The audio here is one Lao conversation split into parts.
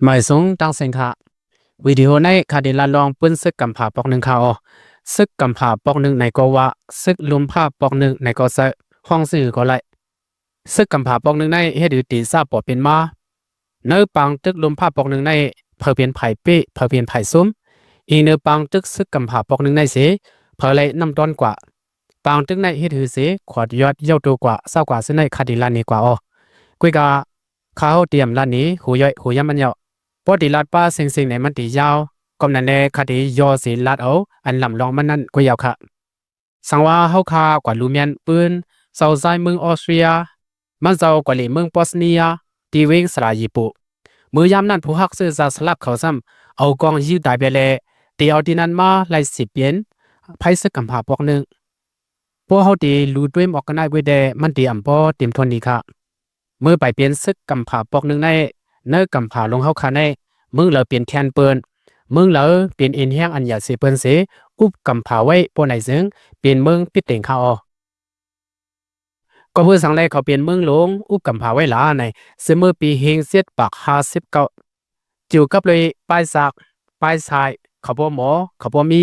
ໝາຍສູງຕັ້ງເສັງຂະ ວິດີໂອໃນ ຂ້າໄດ້ລະລອງປືນເສິກກຳພ້າປອກໜຶ່ງຂະອໍ. ເສິກກຳພ້າປອກໜຶ່ງໃນກໍວ່າ ເສິກລົມພ້າປອກໜຶ່ງໃນກໍເຊີ ຮ້ອງຊື່ກໍໄດ້. ເສິກກຳພ້າປອກໜຶ່ງໃນ ເຮັດໃຫ້ຕີຊາບບໍ່ເປັນມາ. ໃນປາງຕຶກລົມພ້າປອກໜຶ່ງໃນ ໃຜເປັນຝ່າຍເປ້ ໃຜເປັນຝ່າຍຊຸມ. ອີງເນີປາງຕຶກເສິກກຳພ້າປອກໜຶ່ງໃນເສ ໃຜໄດ້ນຳຕ້ອນກວ່າ. ປາງຕຶກໃນເຮັດໃຫ້ເສ ຂວດຍອດເຍົາໂຕກວ່າ ຊາວກວ່າ ເຊິ່ງໃນຄະດີລານີກວ່າອໍ. ກຸຍກະ ຂ້າເຮົາຕຽມລານີ ຫູຢອຍ ຫູຢາມມັນຍາວ. ປົກຕິລາດປ້າເສັງໆໃນມັນຕິຍາວ. ກອບນັ້ນແລ ຄະດີຍໍເສລາດເອົາ ອັນລຳລອງມັນນັ້ນກວ່າຍາວຂະ. ສັງວ່າເຮົາຄາກວ່າລູແມ່ນປືນ ເຊົາຊາຍເມືອງອອສເຕຣຍ ມັນເຈົ້າກວ່າເລເມືອງປອສເນຍ ທີ່ເວງສະລາເຢໂປ. ມື້ຍາມນັ້ນ ຜູ້ຮັກເຊື້ອຊາດສະລາບເຂົາຊ້ຳ ເອົາກອງຍິງຕາຍໄປແລ້ວ ເຕະເອົາທີ່ນັ້ນມາໄລ່ສິບເປັນ ໄພເສິກກຳພ້າປອກໜຶ່ງ. ພວກເຮົາເຕະລູດ້ວຍໝອກກະນາຍເວີແດ່ ມັນເຕະອຳບໍ່ເຕັມທົ່ວນີ້ຂະ. ເມື່ອໄປເປັນເສິກກຳພ້າປອກໜຶ່ງໃນ ໃນກຳພ້າລົງເຮົາຄາໃນ ເມືອງເລີເປັນແທນເປີນ ເມືອງເລີເປັນເອັນແຮງອັນໃຫຍ່ເສເປີນເສ ອຸບກຳພ້າໄວ້ ພວກໃນເຊິ່ງເປັນເມືອງປິດເຕັງຂະອໍ. ກໍເພື່ອສັງແລເຂົາເປັນເມືອງຫຼວງ ອຸບກຳພ້າໄວ້ຫຼາໃນ ເຊິ່ງເມື່ອປີເຮງເຈັດປາກຫ້າສິບເກົ້າ ເກີ່ຍວກັບໂດຍປ້າຍສາກ ປ້າຍຊາຍ ເຂົາບໍ່ໝໍ ເຂົາບໍ່ມີ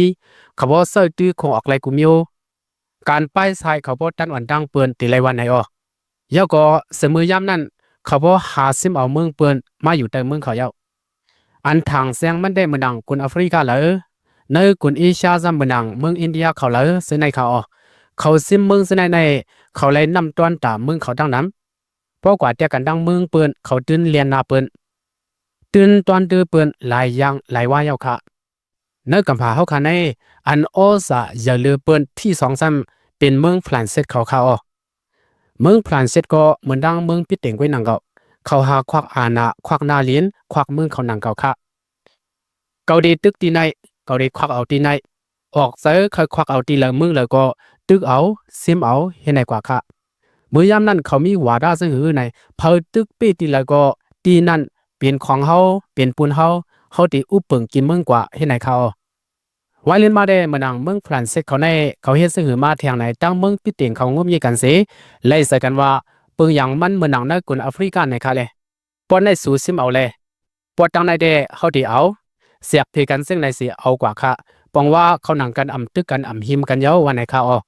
ເຂົາບໍ່ໃຊ້ຕື້ຄົງອອກໄລ່ກູມິວ ການປ້າຍຊາຍເຂົາບໍ່ຕັນອອນຕັ້ງເປີນ ຕິໄລວັນໃນອອກ. ຍາວກໍເສເມື່ອຍາມນັ້ນ ເຂົາບໍ່ຫາຊິມເອົາເມືອງເປີນມາຢູ່ໃຕ້ເມືອງເຂົາຍາວ. ອັນທາງແຊງມັນໄດ້ເໝືອນດັ່ງກຸນອາຟຣິກາເລີ ໃນກຸນເອເຊຍຊ້ຳເໝືອນດັ່ງເມືອງອິນເດຍເຂົາເລີ ເຊິ່ງໃນເຂົາອອກ ເຂົາຊິມເມືອງເຊິ່ງໃນໃນ ເຂົາໄລ່ນຳຕ້ອນຕາມເມືອງເຂົາຕັ້ງນຳ. ພໍກວ່າແຕ່ກັນດັ່ງເມືອງເປີນ ເຂົາຕື່ນແລ່ນໜ້າເປີນ ຕື່ນຕ້ອນຕື້ເປີນ ຫຼາຍຢ່າງຫຼາຍວ່າຍາວຂະ. ໃນກຳພາເຮົາຄະໃນ ອັນໂອສາຢາເຫຼືອເປີນທີສອງຊ້ຳ ເປັນເມືອງຝຣັ່ງເສດເຂົາຄະອອກ. ເມືອງຝຣັ່ງເສດກໍເໝືອນດັ່ງເມືອງປິດເຕັງໄວ້ໜັງເກົ່າ ເຂົາຫາຄວັກອານາ ຄວັກນາລິນ ຄວັກເມືອງເຂົາໜັງເກົ່າຄະ. ເຂົາໄດ້ຕຶກທີ່ໃນ ເຂົາໄດ້ຄວັກເອົາທີ່ໃນ ອອກໃຈ ໃຜຄວັກເອົາທີ່ເລີເມືອງເລີກໍຕຶກເອົາ ຊິມເອົາ ເຮັດໃນກວ່າຄະ. ເມື່ອຍາມນັ້ນເຂົາມີວາດາເຊິ່ງຫືໃນ ໃຜຕຶກເປ້ທີ່ເລີກໍ ທີ່ນັ້ນເປັນຂອງເຮົາ ເປັນປຸນເຮົາ ເຮົາໄດ້ອຸບເປິງກິນເມືອງກວ່າ ເຮັດໃນຄະອອກ. ວາຍເລື່ອນມາແດ່ເໝືອນດັ່ງເມືອງຝຣັ່ງເສດເຂົາໃນ ເຂົາເຮັດເຊິ່ງຫືມາແທງໃນ ຕັ້ງເມືອງປິດເຕັງເຂົາງົບເງີກັນເສ ໄລ່ໃສ່ກັນວ່າ ເບິ່ງຫຍັງມັນເໝືອນດັ່ງໃນກຸນອາຟຣິກາໃນຄະແລ. ປອດໃນສູຊິມເອົາແລ ປອດທາງໃນແດ່ເຮົາໄດ້ເອົາ ແຊກເພກັນເຊິ່ງໃນຊິເອົາກວ່າຄະ ປອງວ່າເຂົາໜັງກັນອຳຕຶກກັນອຳຫິມກັນເຍົາວ່າໃນຄະອອກ.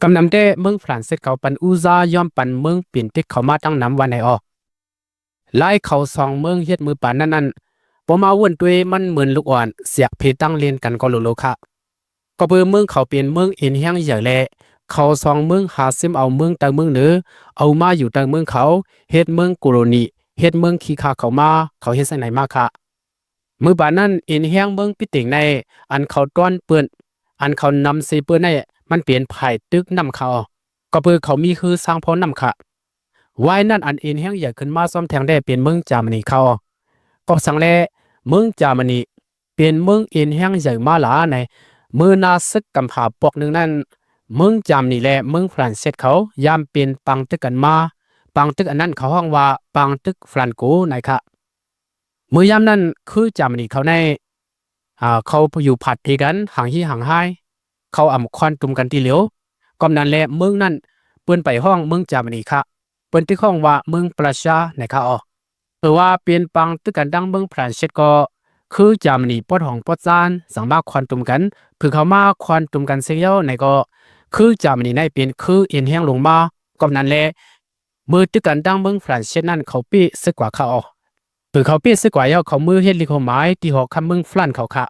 ກຳນຳແດ່ເມືອງຝຣັ່ງເສດເຂົາປັນອຸຊາຍອມປັນເມືອງປິ່ນຕິກເຂົາມາຕັ້ງນຳວ່າໃນອອກ. ລາຍເຂົາສອງເມືອງເຮັດມືປານນັ້ນນັ້ນ ບໍ່ມາວົນດ້ວຍມັນເໝືອນລູກອ່ອນ ແຊກເພຕັ້ງຫຼິ້ນກັນກໍໂລໂລຄະ. ກໍເພາະເມືອງເຂົາເປັນເມືອງເອັນແຮງໃຫຍ່ແລະ ເຂົາສອງເມືອງຫາຊິມເອົາເມືອງໃຕ້ເມືອງເໜືອ ເອົາມາຢູ່ໃຕ້ເມືອງເຂົາ ເຮັດເມືອງໂກໂລນີ ເຮັດເມືອງຂີ້ຂ້າເຂົາມາ ເຂົາເຮັດຈັ່ງໃດມາຄະ. ມື້ບາດນັ້ນເອັນແຮງເມືອງປິດເຕັງໃນ ອັນເຂົາຕ້ອນເປີນ ອັນເຂົານຳເຊເປີນໃນ ມັນເປັນຝ່າຍຕຶກນຳເຂົາ ກໍເພາະເຂົາມີຄືຊ້າງພໍນຳຄະ. ວາຍນັ້ນອັນເອັນແຮງໃຫຍ່ຂຶ້ນມາຊ້ອມແທງແດ່ເປັນເມືອງຈາມານີເຂົາ. ກໍສັງແລເມືອງຈາມານີ ເປັນເມືອງເອັນແຮງໃຫຍ່ມາຫຼາໃນ ເມື່ອໜ້າເສິກກຳພາປອກໜຶ່ງນັ້ນ ເມືອງຈາມານີແລະເມືອງຝຣັ່ງເສດເຂົາ ຍາມເປັນປາງຕຶກກັນມາ ປາງຕຶກອັນນັ້ນເຂົາຮ້ອງວ່າປາງຕຶກຝຣັ່ງໂກໃນຄະ. ເມື່ອຍາມນັ້ນຄືຈາມານີເຂົາໃນ ອາ ເຂົາຢູ່ພັດເພກັນ ຫາງຮີຫາງຮາຍ ເຂົາອຳຄວນຕຸມກັນທີຫຼຽວ. ກອບນັ້ນແລເມືອງນັ້ນ ເພິ່ນໄປຮ້ອງເມືອງຈາມານີຄະ ເພິ່ນຖືກຮ້ອງວ່າເມືອງປຣາຊາໃນຄະອອກ. ເພາະວ່າເປັນປາງຕຶກກັນດັ່ງເມືອງຝຣັ່ງເສດກໍ ຄືຈາມານີປອດຫ້ອງປອດຊານ ສັງມາຄວນຕຸມກັນ ຄືເຂົາມາຄວນຕຸມກັນເສັກເຍົາໃນກໍ ຄືຈາມານີໃນເປັນຄືເອັນແຮງລົງມາ. ກອບນັ້ນແລ ເມື່ອຕຶກກັນດັ່ງເມືອງຝຣັ່ງເສດນັ້ນ ເຂົາເປ້ເສິກກວ່າຄະອອກ. ຄືເຂົາເປ້ເສິກກວ່າເຍົາ ເຂົາມືເຮັດລິກຫົວໝາຍທີ່ຫໍຄຳເມືອງຝຣັ່ງເຂົາຄະ.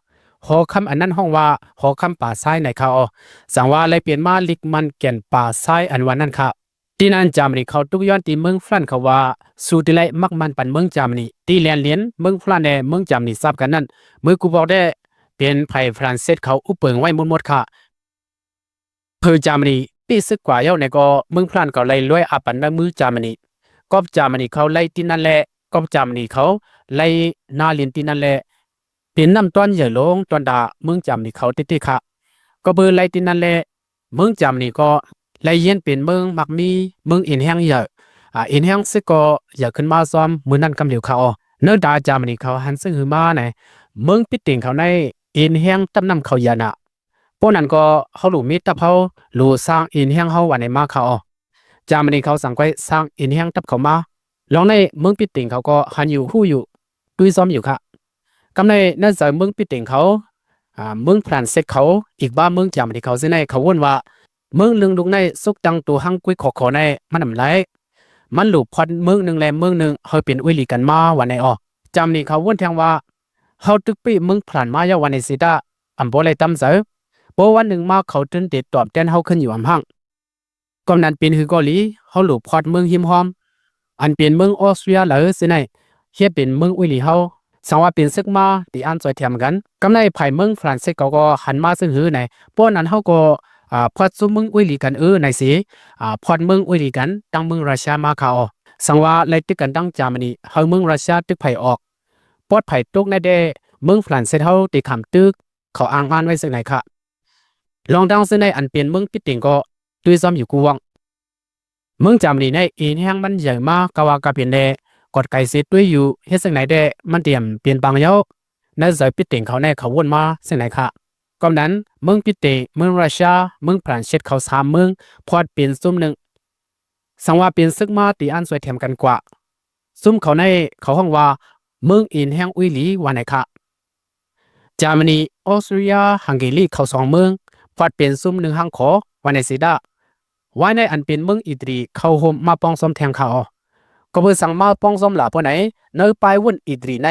ຫໍຄຳອັນນັ້ນຮ້ອງວ່າຫໍຄຳປາຊາຍໃນຄະອອກ. ສັງວ່າໄລປ່ຽນມາລິກມັນແກ່ນປາຊາຍອັນວ່ານັ້ນຄະ. ທີ່ນັ້ນຈາມານີເຂົາຕຸກຍ້ອນທີ່ເມືອງຝຣັ່ງເຂົາວ່າ ສູທີ່ໄລມັກມັນປັນເມືອງຈາມານີ ທີ່ແລ່ນລຽນເມືອງຝຣັ່ງແດ່ເມືອງຈາມານີຊາບກັນນັ້ນ ເມື່ອກູບອກແດ່ ເປັນໄພຝຣັ່ງເສດເຂົາອຸບເປິງໄວ້ໝົດໆຄະ. ເພີຈາມານີເປ້ເສິກກວ່າເຍົາໃນກໍ ເມືອງຝຣັ່ງເຂົາໄລ່ລວຍອາປັນໃນມືຈາມານີ ກອບຈາມານີເຂົາໄລ່ທີ່ນັ້ນແລ ກອບຈາມານີເຂົາໄລ່ນາລິນທີ່ນັ້ນແລ ເປັນນ້ຳຕ້ອນໃຫຍ່ລົງຕ້ອນດາເມືອງຈາມານີເຂົາຕິຕິຄະ. ກໍເພີໄລ່ທີ່ນັ້ນແລ ເມືອງຈາມານີກໍໄລ່ຢ້ຽນເປັນເມືອງມັກມີ ເມືອງເອັນແຮງໃຫຍ່ ອາ ເອັນແຮງເສດກໍໃຫຍ່ຂຶ້ນມາຊ້ອມມື້ນັ້ນກຳຫຼຽວຄະອອກ. ເນີດາຈາມານີເຂົາຫັນເຊິ່ງຫືມາໃນ ເມືອງປິດເຕັງເຂົາໃນເອັນແຮງຕັບນຳເຂົາຢານະ. ເພາະນັ້ນກໍເຮົາຫຼູມີຕັບເຮົາ ຫຼູສ້າງເອັນແຮງເຮົາວ່າໃນມາຄະອອກ. ຈາມານີເຂົາສັງໄກສ້າງເອັນແຮງຕັບເຂົາມາ. ລອງໃນເມືອງປິດເຕັງເຂົາກໍຫັນຢູ່ຮູ້ຢູ່ ຕຸ້ຍຊອມຢູ່ຄະ. ກຳໃນ ໃນໃຈເມືອງບຣິເຕັນເຂົາ, ອາ, ເມືອງຝຣັ່ງເສດເຂົາ, ອີກວ່າເມືອງຈາມານີເຂົາ ເຊິ່ງໃນເຂົາວົນວ່າ ເມືອງເລື່ອງລຸກໃນສຸກຕັ້ງໂຕຮັງກຸຍຂໍໆໃນ ມັນນຳໄລ ມັນຫຼູພອດເມືອງໜຶ່ງແລະເມືອງໜຶ່ງ ເຮົາເປັນອຸຍລີກັນມາ ວ່າໃນອອ. ຈາມານີເຂົາວົນແທງວ່າ ເຮົາຕຶກປີ້ເມືອງຝຣັ່ງມາຍາວ ວ່າໃນເສດ ອຳບໍ່ໄລຕາມໃຈ, ເພາະວັນໜຶ່ງມາເຂົາເຖິງໄດ້ຕອບແທນເຮົາຂຶ້ນຢູ່ອຳຫັ້ງ. ກຳນັ້ນເປັນຫືກໍດີ ເຮົາຫຼູພອດເມືອງຮິມຮອມ ອັນເປັນເມືອງອອສເຕຣເລັຽເລີຍ ເຊິ່ງໃນເຮັດເປັນເມືອງອຸຍລີເຮົາ ສັງວ່າເປັນເສິກມາ ຕີອັນຊ່ວຍແຖມກັນ. ກຳໃນຝ່າຍເມືອງຝຣັ່ງເສດເຂົາກໍຫັນມາເຊິ່ງຫືໃນ ປ້ອນນັ້ນເຮົາກໍ ອາ ພອດຊຸມເມືອງອຸຍລີກັນເອີ ໃນເສ ອາ ພອດເມືອງອຸຍລີກັນ ຕັ້ງເມືອງຣັດເຊຍມາຄະອອ. ສັງວ່າໄລຕຶກກັນຕັ້ງຈາມານີ ເຮົາເມືອງຣັດເຊຍຕຶກໄພອອກ ປອດໄພຕົກໃນແດ່ ເມືອງຝຣັ່ງເສດເຮົາຕີຂາມຕຶກ ເຂົາອ້າງອ້ານໄວ້ເຊິ່ງໃນຄະ. ລອງຕັ້ງເຊິ່ງໃນອັນເປັນເມືອງປິດຕິງກໍ ຕຸ້ຍຊອມຢູ່ກູ່ວອງ. ເມືອງຈາມານີໃນເອັນແຮງມັນໃຫຍ່ມາກະວ່າກະເປັນແດ່ ກອດໄກເສດຕຸ້ຍຢູ່ ເຮັດເຊິ່ງໃນແດ່ ມັນຕຽມປ່ຽນປາງເຍົາ ໃນໃຈປິດຕິງເຂົາແນ່ເຂົາວົນມາເຊິ່ງໃນຄະ. ກຳນັ້ນ ເມືອງປິດຕິງ ເມືອງຣັດເຊຍ ເມືອງຝຣັ່ງເສດເຂົາສາມເມືອງ ພອດເປັນຊຸມໜຶ່ງ ສັງວ່າເປັນເສິກມາ ຕີອັນຊ່ວຍແຖມກັນກວ່າ. ຊຸມເຂົາໃນເຂົາຮ້ອງວ່າ ເມືອງເອັນແຮງອຸຍລີ ວ່າໃນຄະ. ຈາມານີ ອອສເຕຣເລັຽ ຮັງເກຣີ ເຂົາສອງເມືອງ ພອດເປັນຊຸມໜຶ່ງຮັງຂໍ ວ່າໃນເສດ ວາຍໃນອັນເປັນເມືອງອີຕາລີ ເຂົ້າຮ່ວມມາປ້ອງຊອມແທງຄະອອ. ກໍເພື່ອສັງມາປ້ອງຊອມຫຼາຍພວກໃນ ໃນປາຍວຸ້ນອີຕາລີໃນ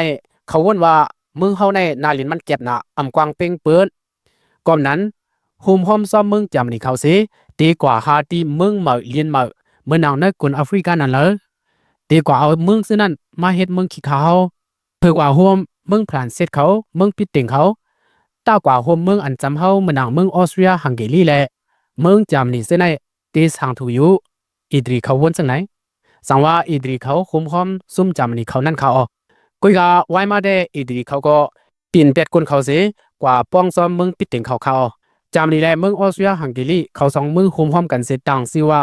ເຂົາວຸ້ນວ່າ ເມືອງເຮົາໃນນາລິນມັນແກັບໜາ ອຳກວ້າງເປ່ງເປີນ. ກອນນັ້ນ ໂຮມຮ້ອມຊອມເມືອງຈາມານີເຂົາເສ ເຕກວ່າຫາທີ່ເມືອງເໝີ ລຽນເໝີ ເໝືອນໜັງໃນກຸນອາຟຣິການັ້ນເລີຍ ເຕກວ່າເອົາເມືອງເຊິ່ງນັ້ນມາເຮັດເມືອງຂີ້ຂ້າເຮົາ ເພື່ອກວ່າຮ່ວມເມືອງຝຣັ່ງເສດເຂົາ ເມືອງປິດຕິງເຂົາ ຕາກວ່າຮ່ວມເມືອງອັນຈຳເຮົາ ເໝືອນໜັງເມືອງອອສເຕຣເລັຽ ຮັງເກຣີ ແລະ ເມືອງຈາມານີເຊິ່ງໃນ ເຕສາງຖູຢູ່ ອີຕາລີເຂົາວົນເຊິ່ງໃນ ສັງວ່າອີຕາລີເຂົາໂຮມຮ້ອມຊຸມຈາມານີເຂົານັ້ນຄະອອ. ກຸຍກະວາຍມາແດ່ ອີຕາລີເຂົາກໍ ປິ່ນແປດຄົນເຂົາເສ ກວ່າປ້ອງຊອມເມືອງປິດຕິງເຂົາຄະອອ. ຈາມານີ ແລະ ເມືອງອອສເຕຣເລັຽ ຮັງເກຣີ ເຂົາສອງເມືອງໂຮມຮ້ອມກັນເສ ຕັ້ງຊື່ວ່າ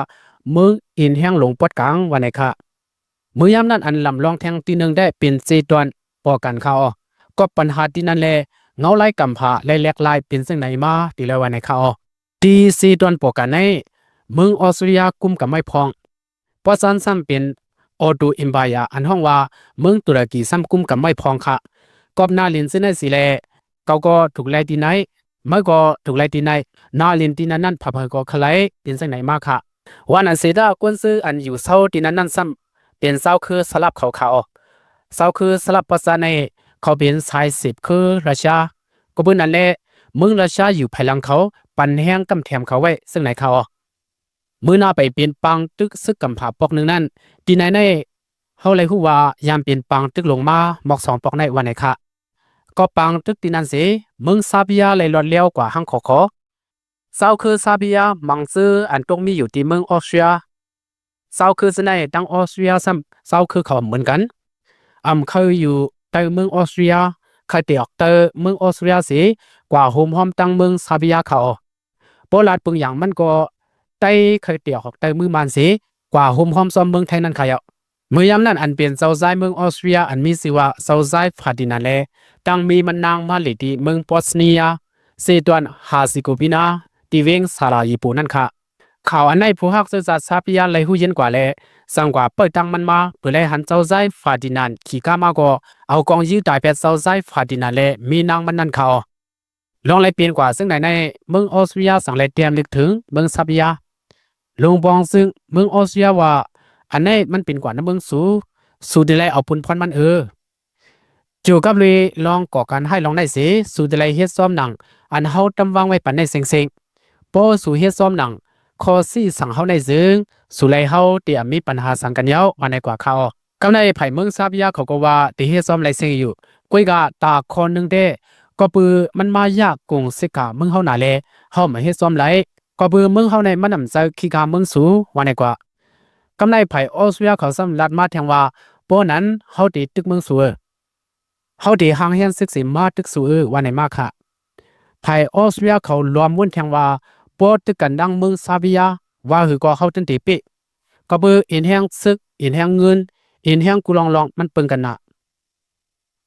ເມືອງເອັນແຮງຫຼົງປອດກາງ ວ່າໃນຄະ. ເມື່ອຍາມນັ້ນອັນລຳລອງແທງທີ່ໜຶ່ງໄດ້ເປັນເຊດອນປອກກັນຄະອອ. ກໍປັນຫາທີ່ນັ້ນແລ ເງົາລາຍກຳພາ ແລະ ແຫຼກລາຍເປັນເຊິ່ງໃນມາ ຕິແລ ວ່າໃນຄະອອ. ທີ່ເຊດອນປອກກັນໃນ ເມືອງອອສເຕຣເລັຽກຸມກຳໄວ້ພ້ອງ ປະຊານຊ້ຳເປັນ Ottoman Empire ອັນຮ້ອງວ່າ ເມືອງຕຸລະກີຊ້ຳກຸມກຳໄວ້ພ້ອງຄະ. ກອບນາລິນເຊິ່ງໃນເສແລ ເຂົາກໍຖືກໄລ່ທີ່ໃນ ເມືອງກໍຖືກໄລ່ທີ່ໃນ ນາລິນທີ່ນັ້ນນັ້ນ ພະເພີກໍຄະໄລເປັນເຊິ່ງໃນມາຄະ. ວ່ານັ້ນເສຕາ ຄົນຊື່ອັນຢູ່ເຊົາທີ່ນັ້ນນັ້ນຊ້ຳ ເປັນຊາວເຄີສລາບເຂົາຄະອອ. ຊາວເຄີສລາບປະຊາໃນ ເຂົາເປັນສາຍເສບເຄີຣັດເຊຍ. ກໍເພາະນັ້ນແຫຼະ ເມືອງຣັດເຊຍຢູ່ພາຍຫຼັງເຂົາ ປັນແຮງກຳແຖມເຂົາໄວ້ເຊິ່ງໃນຄະອອ. ມື້ໜ້າໄປເປັນປາງຕຶກເສິກກຳພາປອກໜຶ່ງນັ້ນ ທີ່ໃນໃນ ເຮົາໄດ້ຮູ້ວ່າຍາມເປັນປາງຕຶກລົງມາໝອກສອງປອກໃນ ວ່າໃນຄະ. ກໍປາງຕຶກທີ່ນັ້ນເສ ເມືອງຊາເບຍໄດ້ລອດແລ້ວກວ່າຮັງຂໍຂໍ. ຊາວເຄີຊາເບຍ ມັງເຈີອັນຕົກມີຢູ່ທີ່ເມືອງອອສເຕຣເລັຽ ຊາວເຄີເຊິ່ງໃນ ທັງອອສເຕຣເລັຽຊ້ຳ ຊາວເຄີເຂົາເໝືອນກັນ ອຳເຄີຢູ່ໃຕ້ເມືອງອອສເຕຣເລັຽ ເຄີເຕອອກໃຕ້ເມືອງອອສເຕຣເລັຽເສ ກວ່າໂຮມຮ້ອມຕັ້ງເມືອງຊາເບຍເຂົາ. ບໍ່ລາດປຶງຫຍັງມັນກໍໄຕ້ເຄີເຕອອກໃຕ້ມືມານເສ ກວ່າໂຮມຮ້ອມຊອມເມືອງໄທນັ້ນຄະເຍົາ. ເມື່ອຍາມນັ້ນອັນເປັນເຈົ້າຊາຍເມືອງອອສເຕຣເລັຽ ອັນມີຊື່ວ່າເຈົ້າຊາຍຟາດີນານ ແລະ ຕັ້ງມີມັນນາງມາເລດີເມືອງປອສເນຍ ເຊຕວນຮາຊີໂກບີນາ ທີ່ເວງສາລາເຢໂປນັ້ນຄະ. ຂ່າວອັນໃນຜູ້ຮັກເຊື້ອຊາດຊາເບຍໄດ້ຮູ້ເຢັນກວ່າແລ ສັ່ງກວ່າເປີດຕັ້ງມັນມາ ເພື່ອໄດ້ຫັນເຈົ້າຊາຍຟາດີນານຂີ່ກາມາກໍ ເອົາກອງຢືດຕາຍແປດເຈົ້າຊາຍຟາດີນານ ແລະ ມີນາງມັນນັ້ນຄະ. ລອງໄລ່ປ່ຽນກວ່າເຊິ່ງໃນໃນ ເມືອງອອສເຕຣເລັຽສັງໄດ້ແຕ້ມລຶກເຖິງເມືອງຊາເບຍ ລົງບອງເຊິ່ງເມືອງອອສເຕຣເລັຽວ່າ ອັນໃນມັນເປັນກວ່ານຳເມືອງສູ ສູໄດ້ໄລ່ເອົາປຸນພອນມັນເອີ. ເກີ່ວກັບເລື່ອງລອງກໍ່ການຮ້າຍລອງໃນເສ ສູໄດ້ໄລ່ເຮັດຊອມໜັງ ອັນເຮົາຕຳວາງໄວ້ປັນໃນເຊັງໆ. ພໍສູເຮັດຊອມໜັງ ຂໍ້ຊີ້ສັ່ງເຮົາໃນເຊິ່ງ ສູໄລ່ເຮົາເຕຍມີປັນຫາສັງກັນເຍົາ ວ່າໃນກວ່າຄະອອ. ກຳໃນຝ່າຍເມືອງຊາເບຍເຂົາກໍວ່າ ເຕເຮັດຊອມໄລ່ເສັງຢູ່ ກຸຍກະຕາຂໍ້ໜຶ່ງແດ່ ກໍເພາະມັນມາຢາກກົງເສກາເມືອງເຮົາໜາແລ ເຮົາມາເຮັດຊອມໄລ່ ກໍເພາະເມືອງເຮົາໃນມັນນຳໃຈຂີ້ກາເມືອງສູ ວ່າໃນກວ່າ. ກຳໃນຝ່າຍອອສເຕຣເລັຽເຂົາຊ້ຳລາດມາແທງວ່າ ບໍ່ນັ້ນເຮົາເຕຕຶກເມືອງສູ ເຮົາເຕຫາງແຮງເສັກເສມາຕຶກສູເອີ ວ່າໃນມາຄະ. ຝ່າຍອອສເຕຣເລັຽເຂົາລວມວົນແທງວ່າ ບໍ່ຕຶກກັນດັ່ງເມືອງຊາເບຍ ວ່າຫືກໍເຮົາເຖິງເຕເປະ ກໍເພາະເອັນແຮງເສິກ ເອັນແຮງເງິນ ເອັນແຮງກູລອງລອງມັນເປິງກັນນະ.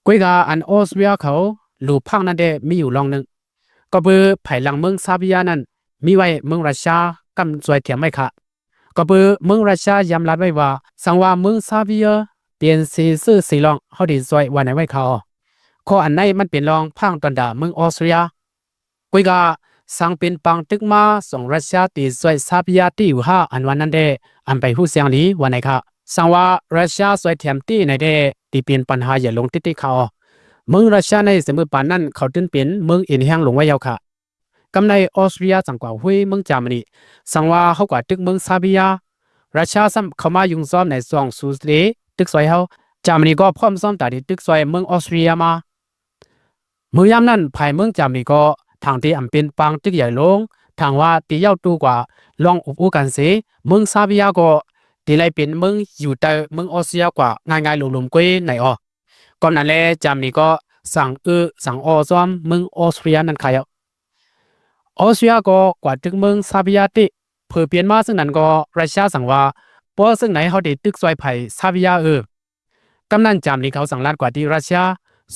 ກຸຍກະອັນອອສເຕຣເລັຽເຂົາ ຫຼືພາກນັ້ນແດ່ມີຢູ່ລອງໜຶ່ງ ກໍເພາະພາຍຫຼັງເມືອງຊາເບຍນັ້ນ ມີໄວ້ເມືອງຣັດເຊຍກຳຊ່ວຍແຖມໄວ້ຄະ. ກໍເພາະເມືອງຣັດເຊຍຍາມລາດໄວ້ວ່າ ສັງວ່າເມືອງຊາເບຍ ປ່ຽນສີຊື່ສີລ່ອງ ເຮົາດີຊ່ວຍວ່າໃນໄວ້ເຂົາ. ຂໍ້ອັນໃນມັນເປັນລ່ອງພາງຕອນດາເມືອງອອສເຕຣເລັຽ. ກຸຍກະ ສັງເປັນປາງຕຶກມາ ສອງຣັດເຊຍຕີຊ່ວຍຊາເບຍຕິຢູ່ຫາ ອັນວ່ານັ້ນແດ່ ອຳໄປຮູ້ສຽງດີວ່າໃນຄະ. ສັງວ່າຣັດເຊຍຊ່ວຍແຖມຕິໃນແດ່ ຕີເປັນປັນຫາໃຫຍ່ລົງຕິຕິຄະ. ເມືອງຣັດເຊຍໃນສະເໝີປານນັ້ນ ເຂົາຕື່ນເປັນເມືອງເອັນແຮງລົງໄວ້ຍາວຄະ. ກຳໃນອອສເຕຣເລັຽສັງກວ່າຫຸຍເມືອງຈາມານີ ສັງວ່າເຮົາກວ່າຕຶກເມືອງຊາເບຍ ຣັດເຊຍຊ້ຳເຂົ້າມາຍຸງຊ້ອມໃນຊ່ວງສູເດຕຶກຊ່ວຍເຮົາ ຈາມານີກໍພ້ອມຊ້ອມຕາດີຕຶກຊ່ວຍເມືອງອອສເຕຣເລັຽມາ. ມື້ຍາມນັ້ນ ພາຍເມືອງຈາມານີກໍທາງທີ່ອຳເປັນປາງຕຶກໃຫຍ່ລົງ ທາງວ່າຕີເຍົາຕູກວ່າລອງອຸບອູກັນເສ ເມືອງຊາເບຍກໍຕີໄລ່ເປັນເມືອງຢູ່ໃຕ້ເມືອງອອສເຕຣເລັຽກວ່າງ່າຍໆລົມໆ ກ້ວຍໃນອອ. ກ່ອນນັ້ນແລ ຈາມານີກໍສັງເອີສັງອໍຊ້ອມເມືອງອອສເຕຣເລັຽນັ້ນຄະ. ອອສເຕຣເລັຽກໍກວ່າຕຶກເມືອງຊາເບຍຕິ ເຜີປ່ຽນມາເຊິ່ງນັ້ນກໍຣັດເຊຍສັງວ່າ ບໍ່ເຊິ່ງໃນເຮົາໄດ້ຕຶກຊ່ວຍໄພຊາເບຍເອີ. ກຳນັ້ນຈາມານີເຂົາສັງລາດກວ່າທີ່ຣັດເຊຍ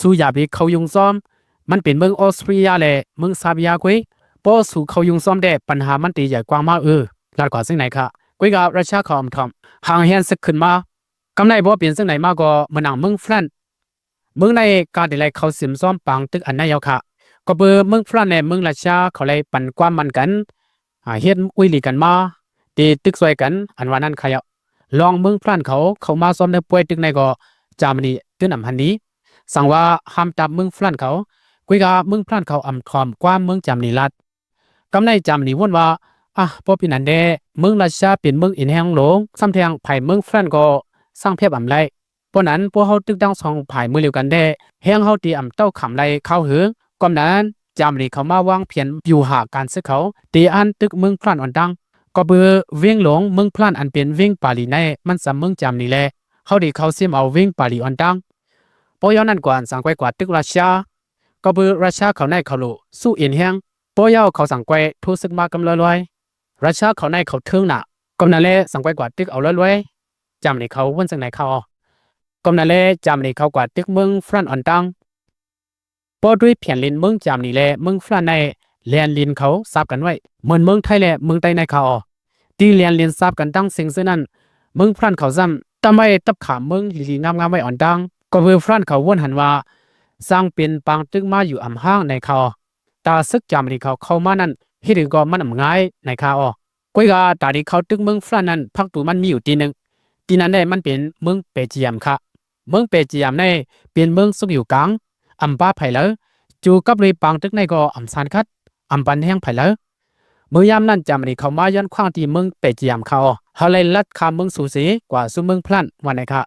ສູຢ່າໄປເຂົ້າຍຸງຊ້ອມ ມັນເປັນເມືອງອອສເຕຣເລັຽແລະເມືອງຊາເບຍກຸຍ ບໍ່ສູເຂົ້າຍຸງຊ້ອມແດ່ ປັນຫາມັນຕີໃຫຍ່ກວ້າງມາກເອີ ລາດກວ່າເຊິ່ງໃນຄະ. ກຸຍກະຣັດເຊຍເຂົາອຳຖອມຫາງແຮງເຊັກຂຶ້ນມາ. ກຳໃນບໍ່ເປັນເຊິ່ງໃນມາກໍເມືອງນາງເມືອງຝຣັ່ນ ເມືອງໃນການໄດ້ໄລ່ເຂົ້າເຊື່ອມຊ້ອມປາງຕຶກອັນໃນຍາວຄະ ກໍເບີເມືອງຝຣັ່ນແລະເມືອງຣັດເຊຍເຂົາໄລ່ປັນຄວາມໝັ້ນກັນ ອາ ເຮັດອຸຍລີກັນມາ ເຕຕຶກຊ່ວຍກັນ ອັນວ່ານັ້ນຄະ. ລອງເມືອງຝຣັ່ນເຂົາເຂົ້າມາຊ້ອມໃນປ່ວຍຕຶກໃນກໍ ຈາມານີຕື່ນອຳຫັນດີ ສັງວ່າຫ້າມຕາມເມືອງຝຣັ່ນເຂົາ. ກຸຍກະເມືອງຝຣັ່ນເຂົາອຳຖອມຄວາມເມືອງຈາມານີລາດ. ກຳໃນຈາມານີວົນວ່າ ອາ ບໍ່ເປັນອັນແດ່ ເມືອງຣັດເຊຍເປັນເມືອງເອັນແຮງລົງ ຊ້ຳແທງພາຍເມືອງຝຣັ່ນກໍສ້າງແພບອຳໄລ່ ເພາະນັ້ນ ພວກເຮົາຕຶກທັງສອງພາຍມື້ລຽວກັນແດ່ ແຮງເຮົາຕີອຳເຕົ້າຂຳໄລ່ຄາວເຫີງ. ກ່ອນນັ້ນ ຈາມານີເຂົາມາວາງແຜນຢູ່ຫາການເຊິ່ງເຂົາ ຕີອັນຕຶກເມືອງຝຣັ່ນອ່ອນຕັ້ງ ກໍເບີເວງຫຼວງເມືອງຝຣັ່ນອັນເປັນເວງປາລີໃນ ມັນຈຳເມືອງຈາມານີແລ ເຮົາໄດ້ເຂົ້າຊິມເອົາເວງປາລີອ່ອນຕັ້ງ. ພໍຍາວນັ້ນກວ່າສັງໄກກວ່າຕຶກຣັດເຊຍ ກໍເບີຣັດເຊຍເຂົາໃນເຂົາໂລສູ້ເອັນແຮງ ພໍຍາວເຂົາສັງໄກໂທເຊິ່ງມາກຳລອຍໆ ຣັດເຊຍເຂົາໃນເຂົາເທິງໜ້າ ກໍນັ້ນແລ ສັງໄກກວ່າຕຶກເອົາລອຍໆ ຈາມານີເຂົາວົນເຊິ່ງໃນຄະ. ກໍນັ້ນແລ ຈາມານີເຂົາກວ່າຕຶກເມືອງຝຣັ່ນອ່ອນຕັ້ງ ພໍດ້ວຍແຜນຫຼິ້ນເມືອງຈາມານີແລະເມືອງຝຣັ່ນໃນແລນຫຼິ້ນເຂົາສາບກັນໄວ້ ເໝືອນເມືອງໄທແລະເມືອງໃຕ້ໃນຄະ. ທີ່ແລນຫຼິ້ນສາບກັນຕັ້ງເສັງເຊິ່ງນັ້ນ ເມືອງຝຣັ່ນເຂົາຊ້ຳຕຳໄວ້ຕັບຂາເມືອງດີໆງາມໆໄວ້ອ່ອນຕັ້ງ ກໍເບີຝຣັ່ນເຂົາວົນຫັນວ່າ ສ້າງເປັນປາງຕຶກມາຢູ່ອຳຫ່າງໃນຄະ. ຕາເສິກຈາມານີເຂົາເຂົ້າມານັ້ນ ເຮັດໃດກໍມັນອຳງ່າຍໃນຄະ. ກ້ວຍກະຕາທີ່ເຂົາຕຶກເມືອງຝຣັ່ນນັ້ນ ພັກຕູມັນມີຢູ່ທີ່ໜຶ່ງ ທີ່ນັ້ນແຫຼະມັນເປັນເມືອງແປຈີຢາມຄະ. ເມືອງແປຈີຢາມໃນເປັນເມືອງສຸກຢູ່ກາງ ອຳປາໄພເລີ ຈູກັບໂດຍປາງຕຶກໃນກໍອຳຊານຄັດ ອຳປັນແຮງໄພເລີ. ມື້ຍາມນັ້ນຈາມານີເຂົາມາຍ້ອນຂວາງທີ່ເມືອງແປຈີຢາມຄະ ເຮົາໄລ່ລັດຂ້າມເມືອງສູເສກວ່າສູ່ເມືອງຝຣັ່ນວ່າໃນຄະ.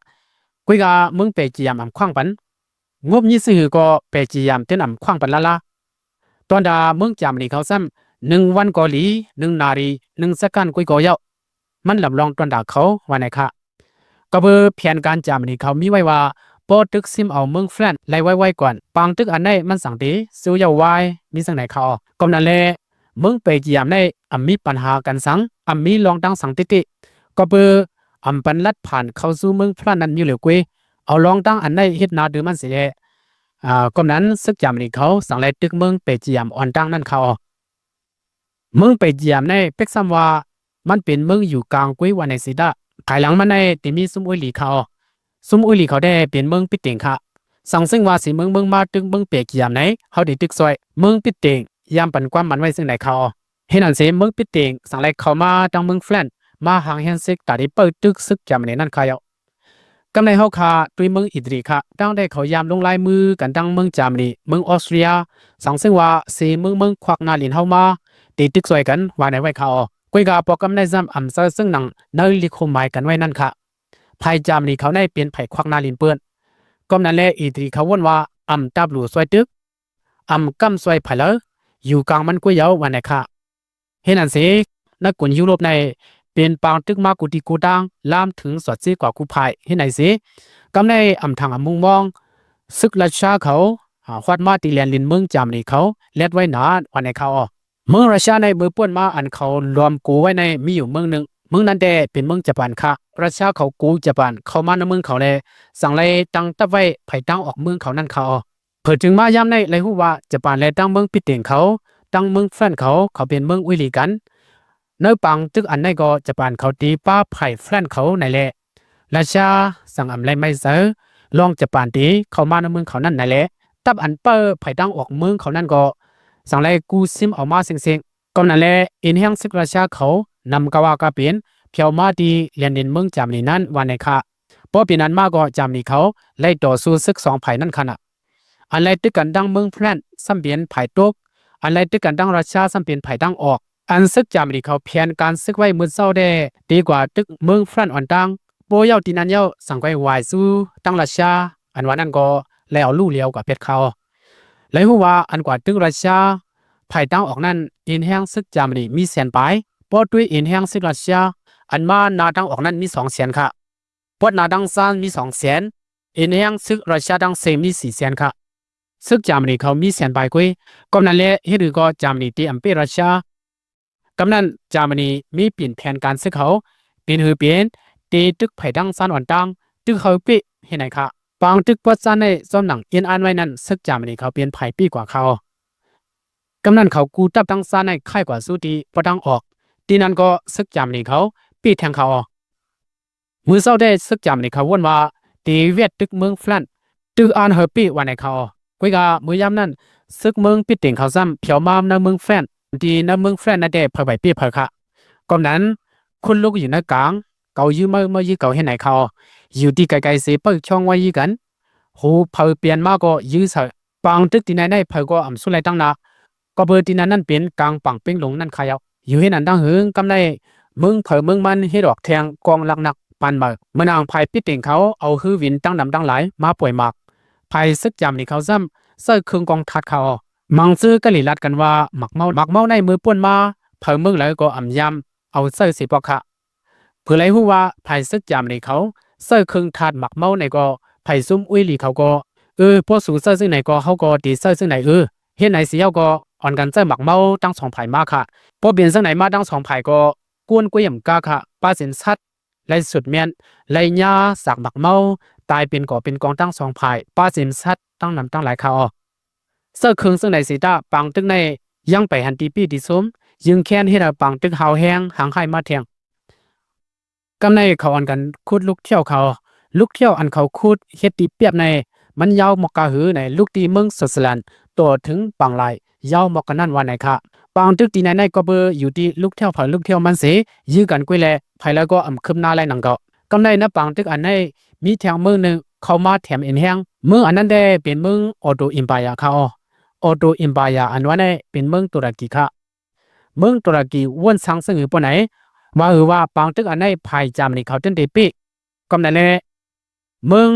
ກ້ວຍກະເມືອງແປຈີຢາມອຳຂວາງປັນ ງົບຍີ່ຊື່ຫືກໍແປຈີຢາມເຕັ້ນອຳຂວາງປັນລະລະ. ຕອນດາເມືອງຈາມານີເຂົາຊ້ຳ ໜຶ່ງວັນກໍດີ ໜຶ່ງນາຣີ ໜຶ່ງສະກັນ ກຸຍກໍເຍົາະ ມັນລຳລອງຕອນດາເຂົາວ່າໃນຄະ. ກໍເບີແຜນການຈາມານີເຂົາມີໄວ້ວ່າ ປໍຕຶກຊິມເອົາເມືອງຝຣັ່ນໄລ່ໄວໆກ່ອນ ປາງຕຶກອັນໃນມັນສັງເຕສູ້ເຍົາວາຍ ມີຈັ່ງໃນຄະ. ກໍນັ້ນແຫຼະ ເມືອງແປຈີຢາມໃນອຳມີປັນຫາກັນສັງ ອຳມີລອງຕັ້ງສັງຕິຕິ ກໍເບີອຳປັນລັດຜ່ານເຂົ້າສູ່ເມືອງຝຣັ່ນນັ້ນມີເຫຼືອກຸຍ ເອົາລອງຕັ້ງອັນໃນເຮັດນາດື່ມມັນເສຍແລະ ອາ ກໍນັ້ນເສິກຈາມານີເຂົາສັງໄລ່ຕຶກເມືອງແປຈີຢາມອ່ອນຕັ້ງນັ້ນຄະ. ເມືອງແປຈີຢາມໃນເປັກຊ້ຳວ່າ ມັນເປັນເມືອງຢູ່ກາງກຸຍວ່າໃນເສດາ ພາຍຫຼັງມັນໃນໄດ້ມີຊຸມອຸຍລີເຂົາ ຊຸມອຸຍລີເຂົາໄດ້ເປັນເມືອງປິດເຕັງຄະ. ສັງເຊິ່ງວ່າສີເມືອງເມືອງມາຕຶກເມືອງແປຈີຢາມໃນ ເຮົາໄດ້ຕຶກຊ່ອຍ ເມືອງປິດເຕັງຢ້າມປັນຄວາມໝັ້ນໄວ້ເຊິ່ງໃດຄະ. ເຮັດນັ້ນເສ ເມືອງປິດເຕັງສັງໄລ່ເຂົ້າມາທາງເມືອງຝຣັ່ນ ມາຫາງແຮງເຊັກຕາໄດ້ເປີດຕຶກເສິກຈາມານີນັ້ນຄະ. ກຳໃນເຮົາຄະ ຕຸ້ຍເມືອງອີຕາລີຄະ ຕັ້ງແຕ່ເຂົາຢາມລົງລາຍມືກັນທັງເມືອງຈາມານີ ເມືອງອອສເຕຣເລັຽ ສັງເຊິ່ງວ່າເສເມືອງເມືອງຄວັກໜ້າຫຼິ້ນເຮົາມາ ໄດ້ຕຶກຊ່ອຍກັນວ່າໃນໄວ້ຄະ. ກ້ວຍກະປອກກຳໃນຊ້ຳອຳເຊີເຊິ່ງໜັງໃນລິຂົມໝາຍກັນໄວ້ນັ້ນຄະ. ພາຍຈາມານີເຂົາໃນເປັນໃຜຄວັກໜ້າຫຼິ້ນເປີດ ກໍນັ້ນແຫຼະ ອີຕາລີເຂົາວົນວ່າ ອຳຕາບຫຼູຊ່ວຍຕຶກ ອຳກຳຊ່ວຍໃຜເລີ ຢູ່ກາງມັນກ້ວຍເຍົາວ່າໃນຄະ. ເຮັດນັ້ນເສ ໃນກຸນຢູໂຣບໃນເປັນປາງຕຶກມາກູຕີກູຕ່າງ ລາມເຖິງສອດຊີກວ່າກູພາຍ ເຮັດໃນເສ ກຳໃນອຳທາງອຳມຸງມອງ ເສິກຣັດເຊຍເຂົາຫາຮອດມາທີ່ແລນຫຼິ້ນເມືອງຈາມານີເຂົາແລດໄວ້ໜາວ່າໃນຄະ. ເມືອງຣັດເຊຍໃນເມືອງປ່ວນມາອັນເຂົາລວມໂກໄວ້ໃນມີຢູ່ເມືອງໜຶ່ງ ເມືອງນັ້ນແດ່ເປັນເມືອງຈະປານຄະ. ຣັດເຊຍເຂົາໂກຈະປານເຂົ້າມາໃນເມືອງເຂົາແລະ ສັງໄລ່ຕັ້ງທັບໄວ້ພາຍທາງອອກເມືອງເຂົານັ້ນຄະ. ເພິ່ນຈຶ່ງມາຍາມໃນໄລ່ຮູ້ວ່າ ຈະປານແລະທັງເມືອງປິດເຕັງເຂົາ ທັງເມືອງຝຣັ່ນເຂົາ ເຂົາເປັນເມືອງອຸຍລີກັນ. ໃນປາງຕຶກອັນໃນກໍຈະປານເຂົາຕີປ້າໄພຝຣັ່ນເຂົາໃນແລະ ຣັດເຊຍຈັ່ງອຳໄລໄມ້ເຊີ ລອງຈະປານຕີເຂົ້າມາໃນເມືອງເຂົານັ້ນນັ້ນແຫຼະ. ຕັບອັນເປີດໄພທາງອອກເມືອງເຂົານັ້ນກໍ ຈັ່ງໄລກູ້ຊິມເອົາມາເຊັງໆ. ກໍນັ້ນແຫຼະ ເອັນແຮງຊຶກຣັດເຊຍເຂົານຳກະວ່າກະເປັນ ພຽວມາທີ່ແລນດິນເມືອງຈາມນີນັ້ນວ່າແນ່ຄະ. ພໍເປັນອັນມາກໍຈາມນີເຂົາໄລ່ຕໍ່ສູ້ຊຶກສອງຝ່າຍນັ້ນຄະນະ. ອັນໄລ່ຕຶກກັນທາງເມືອງຟຣານຊ໌ ຊ້ຳເປັນຝ່າຍຕົກ, ອັນໄລ່ຕຶກກັນທາງຣັດເຊຍຊ້ຳເປັນຝ່າຍທາງອອກ. ອັນຊຶກຈາມນີເຂົາແຜນການຊຶກໄວ້ມື້ເຊົ້າແດ່ ເຕກວ່າຕຶກເມືອງຟຣານອອນຕາງ, ພໍເຍົາທີ່ນັ້ນເຍົາ ສັງໄກວາຍສູ່ທາງຣັດເຊຍ ອັນວ່ານັ້ນກໍໄລ່ເອົາລູ້ຫຼຽວກວ່າເພັດເຂົາ. ໄລ່ຮູ້ວ່າອັນກວ່າຕຶກຣັດເຊຍ ຝ່າຍທາງອອກນັ້ນ ເອັນແຮງຊຶກຈາມນີມີແສນປາຍ, ພໍດ້ວຍເອັນແຮງຊຶກຣັດເຊຍ ອັນມາໜ້າທາງອອກນັ້ນມີສອງແສນຄະ. ປອດໜ້າທາງຊານມີສອງແສນ, ເອັນແຮງຊຶກຣັດເຊຍທັງເສງມີສີ່ແສນຄະ. ຊຶກຈາມນີເຂົາມີແສນປາຍກວ່າ, ກໍນັ້ນແຫຼະ ເຮັດໃຫ້ກໍຈາມນີເຕອຳເປະຣັດເຊຍ. ກຳນັ້ນຈາມນີມີປິ່ນແຜນການຊຶກເຂົາ ເປັນຫືເປັນ ເຕຕຶກໄພທາງຊານອອນຕາງ ຕຶກເຂົາເປະເຮັດໃນຄະ. ປາງຕຶກປອດຊານໃນ ຊອມໜັງເອັນອ່ານໄວ້ນັ້ນ ຊຶກຈາມນີເຂົາເປັນຝ່າຍເປະກວ່າເຂົາ. ກຳນັ້ນເຂົາກູ້ທັບທາງຊານໃນຄ້າຍກວ່າສູ້ທີ່ປອດທາງອອກ, ທີ່ນັ້ນກໍຊຶກຈາມນີເຂົາເປະແທງເຂົາ. ມື້ເຊົ້າແດ່ ຊຶກຈາມນີເຂົາວົນວ່າ ເຕແວດຕຶກເມືອງຟຣານ ຕຶກອ່ານເຂົາເປະວ່າໃນເຂົາ. ກວຍກາມື້ຍາມນັ້ນ ຊຶກເມືອງປິດເຕັງເຂົາຊ້ຳ ພຽວມານຳເມືອງຟຣານ, ທີ່ນຳເມືອງຟຣານນັ້ນແດ່ ໃຜໄປເປະໃຜຄະ. ກໍນັ້ນ ຄຸນລຸກຢູ່ໃນກາງ ເຂົາຢື້ໄມ້ ມາຢື້ເຂົາເຮັດໃນເຂົາ. ຢູ່ທີ່ໄກໆເສ ເປີດຊ່ອງໄວ້ຢື້ກັນ. ໂຫ ໃຜປ່ຽນມາກໍຢື້ໃສ່. ປາງຕຶກທີ່ໃນໃນ ໃຜກໍອຳສູ້ໄລ່ຕັ້ງໜ້າ. ກໍເບີທີ່ນັ້ນນັ້ນເປັນກາງປາງເປັງຫຼົງນັ້ນຄະເຍົາ. ຢູ່ເຮັດອັນຕັ້ງຫຶງ ກຳໄດ້ເມືອງໃຜເມືອງມັນເຮັດອອກແທງກອງຫຼັກໜັກປານເໝີ. ເມື່ອນາງຝ່າຍປິດເຕັງເຂົາເອົາຮືວິນຕັ້ງນຳຕັ້ງຫຼາຍມາປ່ອຍໝາກ, ຝ່າຍຊຶກຈາມນີເຂົາຊ້ຳໃຊ້ເຄື່ອງກອງທາດເຂົາ. ມັງຊື້ກະຫຼີລັດກັນວ່າໝາກເມົາ, ໝາກເມົາໃນມື້ປ່ນມາ ໃຜເມືອງໃດກໍອຳຢາມເອົາໃຊ້ເສຍປອກຄະ. ເພື່ອໄດ້ຮູ້ວ່າຝ່າຍຊຶກຈາມນີເຂົາໃຊ້ເຄື່ອງທາດໝາກເມົາໃນກໍ ຝ່າຍຊຸມອຸ້ຍຫຼີເຂົາກໍ ເອີ ພວກສູໃຊ້ເຊິ່ງໃດກໍເຮົາກໍເຕໃຊ້ເຊິ່ງໃດເອີ. ເຮັດໃນຊິເອົາກໍອ່ອນກັນໃຊ້ໝາກເມົາທັງສອງຝ່າຍມາຄະ. ພໍເປັນເຊິ່ງໃດມາທັງສອງຝ່າຍກໍ ກວນກວຍອຳກາຄະ ປາສິນສັດ ໄລ່ສຸດແມ່ນ ໄລ່ຫຍ້າສາກໝາກເມົາ ຕາຍເປັນກໍເປັນກອງທັງສອງຝ່າຍ ປາສິນສັດຕັ້ງນຳຕັ້ງຫຼາຍຄະເອົາ. ເຊິ່ງເຄື່ອງເຊິ່ງໃດເສຕາ ປາງຕຶກໃນຍັງໄປຫັນຕີປີ້ຕີຊຸມ ຍຶງແຄ້ນເຮັດໃຫ້ປາງຕຶກຫາວແຮງຫາງຫາຍມາແທງ. ກຳໃນເຂົາອ່ອນກັນຂຸດລຸກຖ້ຽວເຂົາ. ລຸກຖ້ຽວອັນເຂົາຂຸດເຮັດຕີປຽບໃນ ມັນຍາວມອກກະຫືໃນ ລຸກທີ່ເມືອງສວດສະແລນ ຕໍ່ເຖິງປາງລາຍ ຍາວມອກກະນັ້ນວ່າໃນຄະ. ປາງຕຶກທີ່ໃນໃນກໍເບີຢູ່ທີ່ລຸກຖ້ຽວໃຜລຸກຖ້ຽວມັນເສ ຢື້ກັນກວຍແລ ໃຜລະກໍອຳຄືບໜ້າໄລ່ໜັງເກົ່າ. ກຳໃນນະປາງຕຶກອັນໃນ ມີແທງເມືອງໜຶ່ງເຂົ້າມາແຖມເອັນແຮງ. ເມືອງອັນນັ້ນແດ່ເປັນເມືອງອໍໂຕອິມປາຍາຄະເອົາ. ອໍໂຕອິມປາຍາອັນວ່າໃນເປັນເມືອງຕຸລະກີຄະ. ເມືອງຕຸລະກີວົນສັງເຊິ່ງຫືປານໃດ ວ່າຫືວ່າປາງຕຶກອັນໃນຝ່າຍຈາມນີເຂົາເຕັນເຕເປະ. ກຳນັ້ນແຫຼະ ເມືອງ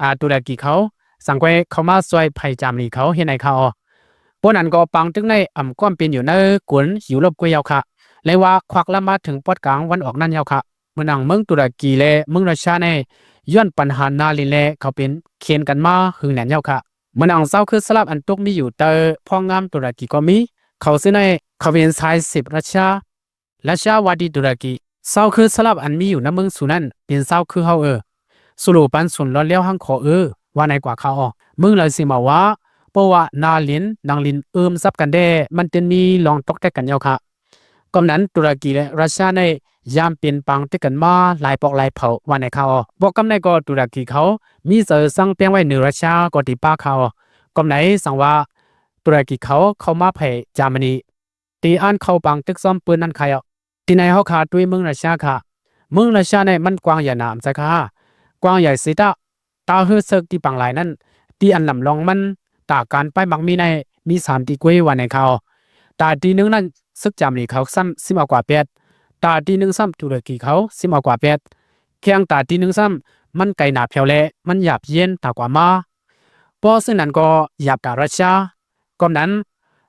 ອາ ຕຸລະກີເຂົາ ສັງແກວເຂົ້າມາຊ່ວຍຝ່າຍຈາມນີເຂົາເຮັດໃນຄະເອົາ. ປານນັ້ນກໍປາງຕຶກໃນອຳກອມເປັນຢູ່ໃນກົນຢູໂຣບກວ່າເຍົາຄະ ແລະວ່າຄວັກລາມມາເຖິງປອດກາງວັນອອກນັ້ນເຍົາຄະ. ເມື່ອນາງເມືອງຕຸລະກີ ແລະ ເມືອງຣັດເຊຍໃນ ຍ້ອນປັນຫາໜ້າລິນ ແລະ ເຂົາເປັນເຄນກັນມາຫຶງແໜ້ນເຍົາຄະ. ເມື່ອນາງຊາວຄືສະລາບອັນຕົກມີຢູ່ໃຕ້ພອງງາມຕຸລະກີກໍມີ. ເຂົາຊື່ໃນ ເຂົາເປັນຊາຍເສບຣັດເຊຍ ຣັດເຊຍວ່າທີ່ຕຸລະກີ. ຊາວຄືສະລາບອັນມີຢູ່ໃນເມືອງສູນັ້ນ ເປັນຊາວຄືເຮົາເອີ. ສະໂລປັນສູນລອດແລ້ວຮັ່ງຂໍເອີ ວ່າໃນກວ່າຄະເອົາ. ເມືອງລາວຊິມາວ່າ ເພາະວ່າໜ້າລິນ ນາງລິນເອີມຊັບກັນແດ່ ມັນຈຶ່ງມີລອງຕອກແຕກກັນເຍົາຄະ. ກຳນັ້ນຕຸລະກີ ແລະ ຣັດເຊຍໃນ ຍາມເປັນປາງຕຶກກັນມາຫຼາຍປອກຫຼາຍເຜົ່າວ່າໃນຄະເອົາ. ບອກກຳໃນກໍຕຸລະກີເຂົາ ມີເຊີສັງແປງໄວ້ເໜືອຣັດເຊຍກໍຕິປາຄະເອົາ. ກຳໃນສັງວ່າຕຸລະກີເຂົາເຂົ້າມາໄພຈາມະນີ ຕີອ່ານເຂົ້າປາງຕຶກຊ້ອມປືນນັ້ນຄະເອົາ. ທີ່ໃນເຮົາຄາດ້ວຍເມືອງຣັດເຊຍຄະ. ເມືອງຣັດເຊຍໃນມັນກວ້າງໃຫຍ່ໜາມໃຈຄະ. ກວ້າງໃຫຍ່ຊິຕະ ຕາຮືເສິກທີ່ປາງລາຍນັ້ນ ທີ່ອັນລຳລອງມັນ ຕາການປ້າຍມັກມີໃນ ມີສາມຕີກວຍວ່າໃນເຂົາ. ຕາຕີໜຶ່ງນັ້ນ ຊຶກຈາມນີເຂົາຊ້ຳຊິມເອົາກວ່າແປດ. ຕາຕີໜຶ່ງຊ້ຳຕຸລະກີເຂົາຊິມເອົາກວ່າແປດ. ແຂ່ງຕາຕີໜຶ່ງຊ້ຳ ມັນໄກໜາແຜວແລະ ມັນຫຍາບເຢັນຕາກວ່າມາ. ເພາະເຊິ່ງນັ້ນກໍຫຍາບຕາຣັດເຊຍ. ກອມນັ້ນ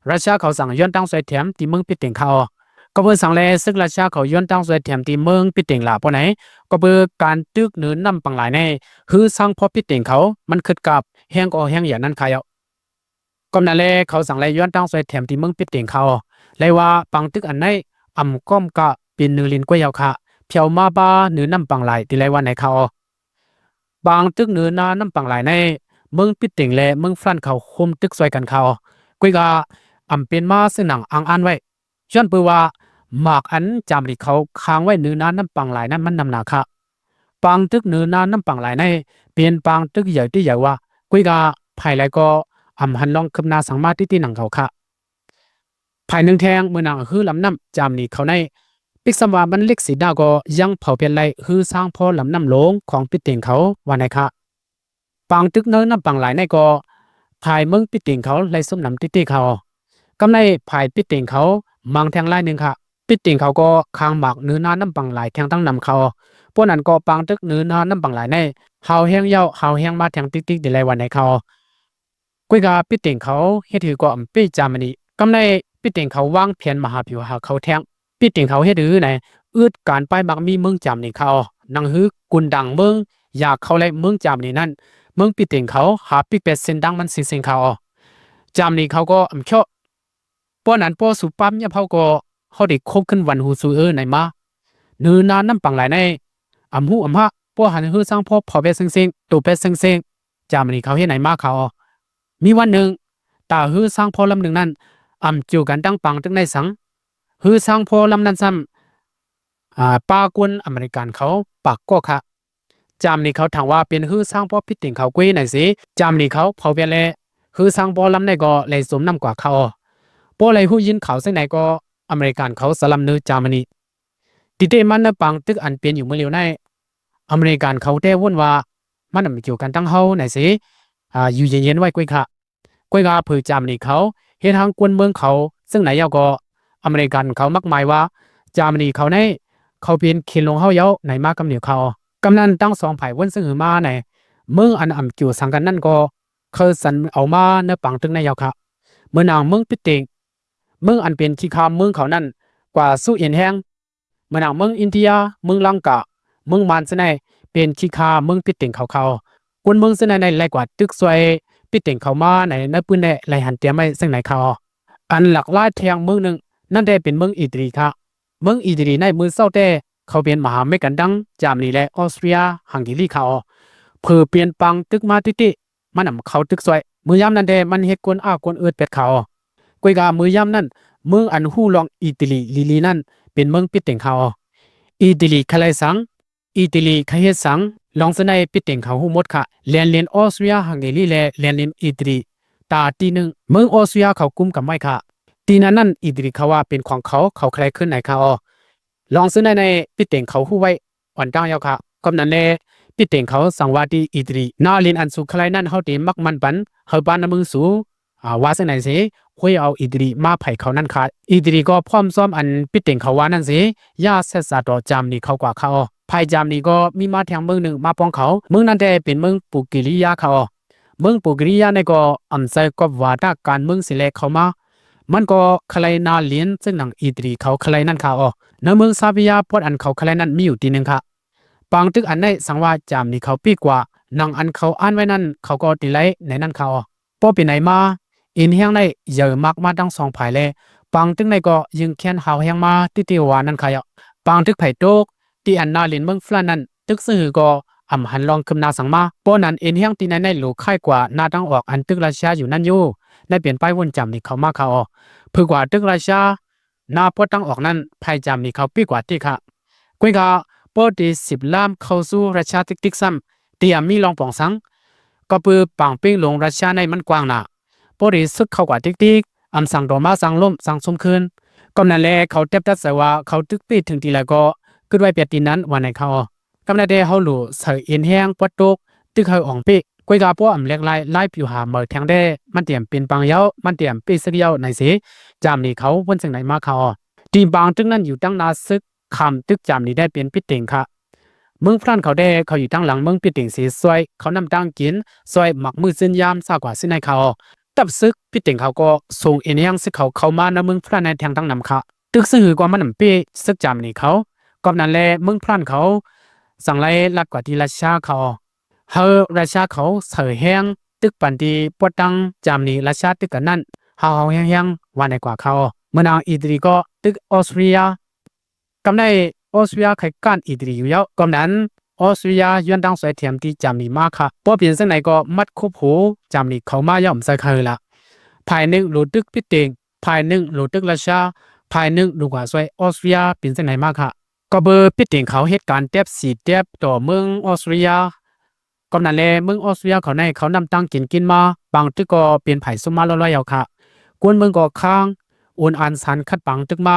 ຣັດເຊຍເຂົາສັ່ງຍ້ອນຕັ້ງຊ່ວຍແຖມທີ່ເມືອງປິດເຕັງຄະເອົາ. ກໍເບີສັງແລ ຊຶກຣັດເຊຍເຂົາຍ້ອນຕັ້ງຊ່ວຍແຖມທີ່ເມືອງປິດເຕັງຫຼາຍປານໃດ ກໍເບີການຕຶກເໜືອນ້ຳປາງລາຍໃນ ຮືສັງພອບປິດເຕັງເຂົາ ມັນຄຶດກັບແຮງກໍແຮງຢ່າງນັ້ນຄະເອົາ. ກອມນັ້ນແລ ເຂົາສັ່ງແລຍ້ອນຕັ້ງຊ່ວຍແຖມທີ່ເມືອງປິດເຕັງເຂົາ ແລວ່າປາງຕຶກອັນໃນອຳກອມກະເປັນເໜືອລິນກວຍເອົາຄະ ພຽວມາບາເໜືອນ້ຳປາງລາຍ ທີ່ແລວ່າໃນຄະເອົາ. ບາງຕຶກເໜືອໜ້ານ້ຳປາງລາຍໃນ ເມືອງປິດເຕັງ ແລະ ເມືອງຟຣານເຂົາໂຮມຕຶກຊ່ວຍກັນເຂົາ ກວຍກະອຳເປັນມາເຊິ່ງໜັງອ້າງອ່ານໄວ້ ຍ້ອນເປີວ່າ ໝາກອັນຈາມລີເຂົາຄ້າງໄວ້ເໜືອໜ້ານ້ຳປາງລາຍນັ້ນມັນໜຳໜາຄະ. ປາງຕຶກເນີນານ້ຳປາງລາຍໃນ ເປັນປາງຕຶກໃຫຍ່ທີ່ໃຫຍ່ວ່າ, ກຸ້ຍກາ ພາຍໃດກໍອຳຫັນລອງຄືບໜ້າສັງມາຕິຕິໜັງເຂົາຄະ. ພາຍໜຶ່ງແທງ ເມື່ອນາງຮືລຳນ້ຳຈາມນີເຂົາໃນ ປິກຊ້ຳວ່າມັນເລັກສີດາກໍຍັງເຜົາເພັດໄລ່ຮືຊ້າງພໍລຳນ້ຳຫຼວງຂອງປິດເຕັງເຂົາວ່າໃນຄະ. ປາງຕຶກເນີນານ້ຳປາງລາຍໃນກໍ ພາຍເມືອງປິດເຕັງເຂົາໄລ່ຊຸບນຳຕິຕິເຂົາ. ກຳໃນພາຍປິດເຕັງເຂົາມັງແທງລາຍໜຶ່ງຄະ. ປິດເຕັງເຂົາກໍຄາງໝາກເນີນານ້ຳປາງລາຍແທງຕັ້ງນຳເຂົາ. ພວກນັ້ນກໍປາງຕຶກເນີນານ້ຳປາງລາຍໃນ ຮາວແຮງເຍົາ ຮາວແຮງມາແທງຕິກໆ ດີໄລວັນໃນເຂົາ. ກຸ້ຍກາປິດເຕັງເຂົາເຮັດຄືກໍອຳເປຈາມນີ. ກຳໃນປິດເຕັງເຂົາວາງແຜນມະຫາຜິວຫາເຂົາແທງ. ປິດເຕັງເຂົາເຮັດຄືໃນ ອຶດການປ້າຍມັກມີເມືອງຈາມນີເຂົາ. ໜັງຮືກຸນດັງເມືອງຢາກເຂົ້າແລະເມືອງຈາມນີນັ້ນ ເມືອງປິດເຕັງເຂົາຫາປິກແປດເສັ້ນທາງມັນຊິງໆເຂົາ. ຈາມນີເຂົາກໍອຳເຄາະ ປ້ອນອັນປ້ອຊູປ້າມຍາເຜົາກໍ ເຮົາໄດ້ຄົບຂຶ້ນວັນຮູ້ຊູເອີໃນມາ ເນີນານ້ຳປັງຫຼາຍໃນ ອຳຮູ້ອຳຮະ ປ້ອນຫັນຮືຊ້າງພໍເຜົາແປດເຊັງໆ ໂຕແປດເຊັງໆ ຈາມນີເຂົາເຮັດໃນມາເຂົາ. ມີວັນໜຶ່ງ ຕາຮືຊ້າງພໍລຳໜຶ່ງນັ້ນ ອຳເຈີກັນຕັ້ງປາງຕຶກໃນສັງ ຮືຊ້າງພໍລຳນັ້ນຊ້ຳ ອາ ປາກົນອາເມລິກັນເຂົາປາກກໍຄະ. ຈາມນີເຂົາຖາມວ່າເປັນຮືຊ້າງພໍປິດເຕັງເຂົາກຸ້ຍໃນເສ ຈາມນີເຂົາເຜົາແປດແລະ ຮືຊ້າງພໍລຳໃນກໍໄຫຼຈົມນ້ຳກວ່າເຂົາ. ພໍໄຫຼຮູ້ຍິນຂ່າວເຊັ່ນໃດກໍ ອາເມລິກັນເຂົາສະລຳເນີຈາມນີ. ຕິເຕມາເນີປາງຕຶກອັນເປັນຢູ່ມື້ລຽວໃນ ອາເມລິກັນເຂົາແຕ່ວົນວ່າ ມັນອຳເກີວກັນຕັ້ງເຮົາໃນເສ ອາ ຢູ່ເຢັນໆໄວ້ກຸ້ຍຄະ. ກ້ອຍວ່າເຜີຈາມນີເຂົາເຮັດຮັງກວນເມືອງເຂົາເຊິ່ງໃນຍາວກໍ ອາເມລິກັນເຂົາມັກໝາຍວ່າ ຈາມນີເຂົາໃນ ເຂົາເປັນເຂດຫຼວງເຮົາເຍົາໃນມາກຳໜຽວເຂົາ. ກຳນັ້ນທັງສອງຝ່າຍວົນເຊິ່ງຫືມາໃນ ເມືອງອັນອຳເກີວສັງກັນນັ້ນກໍ ເຂົາສັນເອົາມາເນີປາງຕຶກໃນຍາວຄະ. ເມື່ອນາງເມືອງປິດເຕັງ ເມືອງອັນເປັນຂີ້ຄາເມືອງເຂົານັ້ນ ກວ່າສູ້ເອັນແຮງ ເມື່ອນາງເມືອງອິນເດຍ ເມືອງລັງກາ ເມືອງມານເຊິ່ງໃນ ເປັນຂີ້ຄາເມືອງປິດເຕັງເຂົາເຂົາ. ຄົນເມືອງເຊິ່ງໃນໄລ່ກວ່າຕຶກຊ່ວຍປິດເຕັງເຂົາມາໃນ ໃນປືນແລະໄລ່ຫັນຕຽມໄວ້ເຊິ່ງໃນເຂົາ. ອັນຫຼັກຫຼາຍແທງເມືອງໜຶ່ງ ນັ້ນແຕ່ເປັນເມືອງອີຕາລີຄະ. ເມືອງອີຕາລີໃນມື້ເຊົ້າແຕ່ ເຂົາເປັນມະຫາມິດກັນດັ່ງ ຈາມນີ ແລະ ອອສເຕຣຍ ຮັງເກຣີ ເຂົາ. ເຜີປ່ຽນປາງຕຶກມາຕິຕິ ມັນນຳເຂົາຕຶກຊ່ວຍ. ມື້ຍາມນັ້ນແຕ່ມັນເຮັດກົນອາກົນອືດແປດເຂົາ. ກ້ອຍກາມື້ຍາມນັ້ນ ເມືອງອັນຮູ້ລອງອີຕາລີລີໆນັ້ນ ເປັນເມືອງປິດເຕັງເຂົາ. ອີຕາລີຄະໄລ່ສັງ ອີຕາລີຄະເຮັດສັງ ລອງເຊິ່ງໃນປິດເຕັງເຂົາຮູ້ໝົດຄະ. ແລນລິນອອສເຕຣຍ ຮັງເກຣີ ແລະ ແລນລິນອີຕາລີ ຕາທີ່ໜຶ່ງ ເມືອງອອສເຕຣຍເຂົາກຸມກຳໄວ້ຄະ. ທີ່ນັ້ນນັ້ນ ອີຕາລີເຂົາວ່າເປັນຂອງເຂົາ ເຂົາຄະໄລ່ຄືນໃນຄະ. ລອງເຊິ່ງໃນ ໃນປິດເຕັງເຂົາຮູ້ໄວ້ ອ່ອນຕັ້ງຍາວຄະ. ກຳນັ້ນແລ ປິດເຕັງເຂົາສັ່ງວ່າທີ່ອີຕາລີ ນາລິນອັນສູງຄະໄລນັ້ນ ເຮົາເຕມັກມັນປັນ ເຮົາປານນະເມືອງສູ ອາ ວ່າເຊັ່ນໃດເສ ຄຸຍເອົາອີຕາລີມາໃຜເຂົານັ້ນຄະ. ອີຕາລີກໍພ້ອມຊ້ອມອັນປິດເຕັງເຂົາວ່ານັ້ນເສ ຢ່າແຊດສາຕໍ່ຈາມນີເຂົາກວ່າຄະ. ຝ່າຍຈາມນີກໍມີມາແທງເມືອງໜຶ່ງມາປ້ອງເຂົາ. ເມືອງນັ້ນແຕ່ເປັນເມືອງປູກີຣິຍາຄະ. ເມືອງປູກີຣິຍາໃນກໍອຳໃສ່ກອບວາທະການເມືອງເສແລເຂົ້າມາ. ມັນກໍຄະໄລນາລິນເຊິ່ງໜັງອີຕາລີເຂົາຄະໄລນັ້ນຄະ. ໃນເມືອງຊາເວຍາ ປອດອັນເຂົາຄະໄລນັ້ນມີຢູ່ທີ່ໜຶ່ງຄະ. ປາງຕຶກອັນໃນສັງວ່າຈາມນີເຂົາປີກວ່າ ໜັງອັນເຂົາອ່ານໄວ້ນັ້ນ ເຂົາກໍຕິໄລໃນນັ້ນເຂົາ. ພໍເປັນໃນມາ ເອັນແຮງໃນເຢີມາກມາທັງສອງຝ່າຍແລ ປາງຕຶກໃນກໍຍິ່ງແຂນຫາວແຮງມາຕິຕິວ່ານັ້ນເຂົາ. ປາງຕຶກໄພຕົກ ທີ່ອັນນາລິນເມືອງຝຣັ່ງນັ້ນ ຕຶກຊຶຫືກໍອຳຫັນລອງຄືບໜ້າສັງມາ. ປ້ອນນັ້ນເອັນແຮງທີ່ໃນໃນໂຫຼຄ້າຍກວ່າໜ້າທາງອອກອັນຕຶກຣັດເຊຍຢູ່ນັ້ນຢູ່ ໃນເປັນປ້າຍວົນຈາມນີເຂົາມາເຂົາ. ເຜີກວ່າຕຶກຣັດເຊຍ ໜ້າປອດທາງອອກນັ້ນ ຝ່າຍຈາມນີເຂົາປີກວ່າຕິກຄະ. ກ້ອຍກາ ປ້ອນທີ່ສິບລາມເຂົ້າສູ່ຣັດເຊຍຕິກໆຊ້ຳ ທີ່ອຳມີລອງປອງສັງ ກໍເປີປາງເປັງຫຼວງຣັດເຊຍໃນມັນກວ້າງໜາ ປ້ອນທີ່ຊຶກເຂົ້າກວ່າຕິກໆ ອຳສັງຕໍ່ມາສັງລົ້ມສັງຊຸມຄືນ. ກຳນັ້ນແລ ເຂົາແຕັບຕັດໃຈວ່າເຂົາຕຶກປີເຖິງທີ່ໃດກໍ ຄຶດໄວ້ແປດຕີນນັ້ນວ່າໃນເຂົາ. ກຳນັ້ນແຕ່ເຮົາຫຼູໃສ່ເອັນແຮງປອດຕົກ ຕຶກໃຫ້ອອງເປ. ກ້ອຍກາປ້ອນອຳແລກລາຍ ລາຍຜິວຫາເໝີແທງແດ່ ມັນຕຽມເປັນປາງເຍົາ ມັນຕຽມເປຊຶກເຍົາໃນເສ ຈາມນີເຂົາວົນເຊິ່ງໃນມາເຂົາ. ທີ່ປາງຕຶກນັ້ນຢູ່ຕັ້ງໜ້າຊຶກ ຂາມຕຶກຈາມນີໄດ້ເປັນປິດເຕັງຄະ. ເມືອງຝຣັ່ງເຂົາແດ່ ເຂົາຢູ່ຕັ້ງຫຼັງເມືອງປິດເຕັງເສ ຊ່ວຍເຂົານຳຕັ້ງກິນ ຊ່ວຍໝາກມື້ຊືນຍາມຊາກວ່າຊິໃນເຂົາ. ທັບຊຶກປິດເຕັງເຂົາກໍສົ່ງເອັນແຮງຊຶກເຂົາເຂົ້າມາໃນເມືອງຝຣັ່ງໃນແທງຕັ້ງນຳຄະ. ຕຶກຊຶຫືກວ່າມັນນຳເປຊຶກຈາມນີເຂົາ. ກອບນັ້ນແລ ເມືອງຝຣັ່ງເຂົາ ສັງໄລ່ລັດກວ່າທີ່ຣັດເຊຍເຂົາ. ເຮົາຣັດເຊຍເຂົາໃສ່ແຮງຕຶກປັນທີ່ປອດຕັ້ງຈາມນີຣັດເຊຍຕຶກກັນນັ້ນ ເຮົາເຮົາແຮງໆວ່າໃນກວ່າເຂົາ. ເມື່ອນາງອີຕາລີກໍຕຶກອອສເຕຣຍ ກຳໃນອອສເຕຣຍໄຄກ້ານອີຕາລີຢູ່ເຍົາ. ກຳນັ້ນອອສເຕຣຍຍ້ອນຕັ້ງຊ່ວຍແຖມທີ່ຈາມນີມາຄະ. ບໍ່ເປັນຈັ່ງໃດກໍມັດຄົບຫູຈາມນີເຂົາມາເຍົາໃສ່ເຂົາລະ. ຝ່າຍໜຶ່ງໂຫຼຕຶກປິດເຕັງ ຝ່າຍໜຶ່ງໂຫຼຕຶກຣັດເຊຍ ຝ່າຍໜຶ່ງໂຫຼກວ່າຊ່ວຍອອສເຕຣຍ ເປັນຈັ່ງໃດມາຄະ. ກໍເບີປິດເຕັງເຂົາເຮັດການແຕບສີແຕບຕໍ່ເມືອງອອສເຕຣເລັຽ. ກອບນັ້ນແລະ ເມືອງອອສເຕຣເລັຽເຂົາໃນເຂົານຳຕາງກິນກິນມາ, ປາງຕຶກກໍເປັນໃຜຊຸມມາລ້ອຍໆເອົາຄະ. ກວນເມືອງກໍຄ້າງ ໂອນອານສານຄັດປາງຕຶກມາ.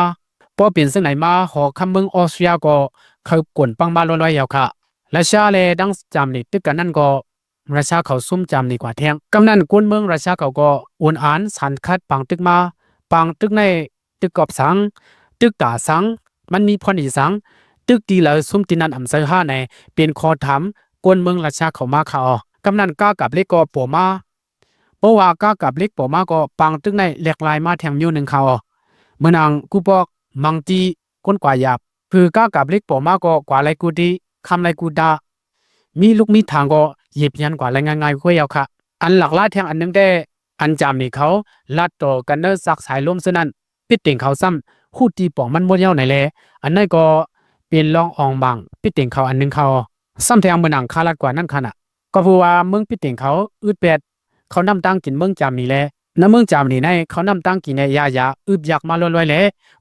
ພໍເປັນເຊັ່ນໃດມາ, ຫໍຄຳເມືອງອອສເຕຣເລັຽກໍເຂົາກວນປັງມາລ້ອຍໆເອົາຄະ. ຣັດເຊຍ ແລະ ດັ່ງຈາມນີຕຶກກັນນັ້ນກໍ ຣັດເຊຍເຂົາຊຸມຈາມນີກວ່າແທ້ງ. ກຳນັ້ນກວນເມືອງຣັດເຊຍເຂົາກໍໂອນອານສານຄັດປາງຕຶກມາ. ປາງຕຶກໃນ ຕຶກກອບສັງ, ຕຶກຕາສັງ, ມັນມີພອນດີສັງ, ຕຶກຕີໃດຊຸມຕີນັ້ນອຳເຊີຫາໃນ ເປັນຂໍ້ຖາມກວນເມືອງຣັດເຊຍເຂົາມາຄະອໍ. ກຳນັ້ນກ້າກັບເຫຼັກກໍໂປມາ. ເພາະວ່າກ້າກັບເຫຼັກໂປມາກໍປາງຕຶກໃນແຫຼກຫຼາຍມາແທ້ງຢູ່ໜຶ່ງຄະອໍ. ເໝືອນຫຍັງກູປອກມັງຕີ ຄົນກວ່າຢາບ, ຄືກ້າກັບເຫຼັກໂປມາກໍກວ່າໄລກູຕີ, ຄຳໄລກູຕາ, ມີລູກມີທາງກໍເຫຍບຍຽນກວ່າໄລງ່າຍໆເວີຍເອົາຄະ. ອັນຫຼາກຫຼາຍແທ້ງອັນໜຶ່ງແດ່ ອັນຈາມນີເຂົາລັດຕໍ່ກັນເນີສາກສາຍລົມເຊິ່ງນັ້ນ ປິດເຕັງເຂົາຊ້ຳຮູ້ຕີປອງມັນໝົດແລ້ວໃນແລ. ອັນນັ້ນກໍເປັນລອງອອງບາງປິດເຕັງເຂົາອັນໜຶ່ງຄະອໍ. ຊ້ຳແທ້ງເໝືອນຫຍັງຄາລັດກວ່ານັ້ນຄະນະ. ກໍເພາະວ່າເມືອງປິດເຕັງເຂົາອຶດແປດ ເຂົານຳຕາງກິນເມືອງຈາມນີແລ. ນຳເມືອງຈາມນີໃນເຂົານຳຕາງກິນໃນຢາຢາອຶບຢາກມາລ້ວຍໆແລ.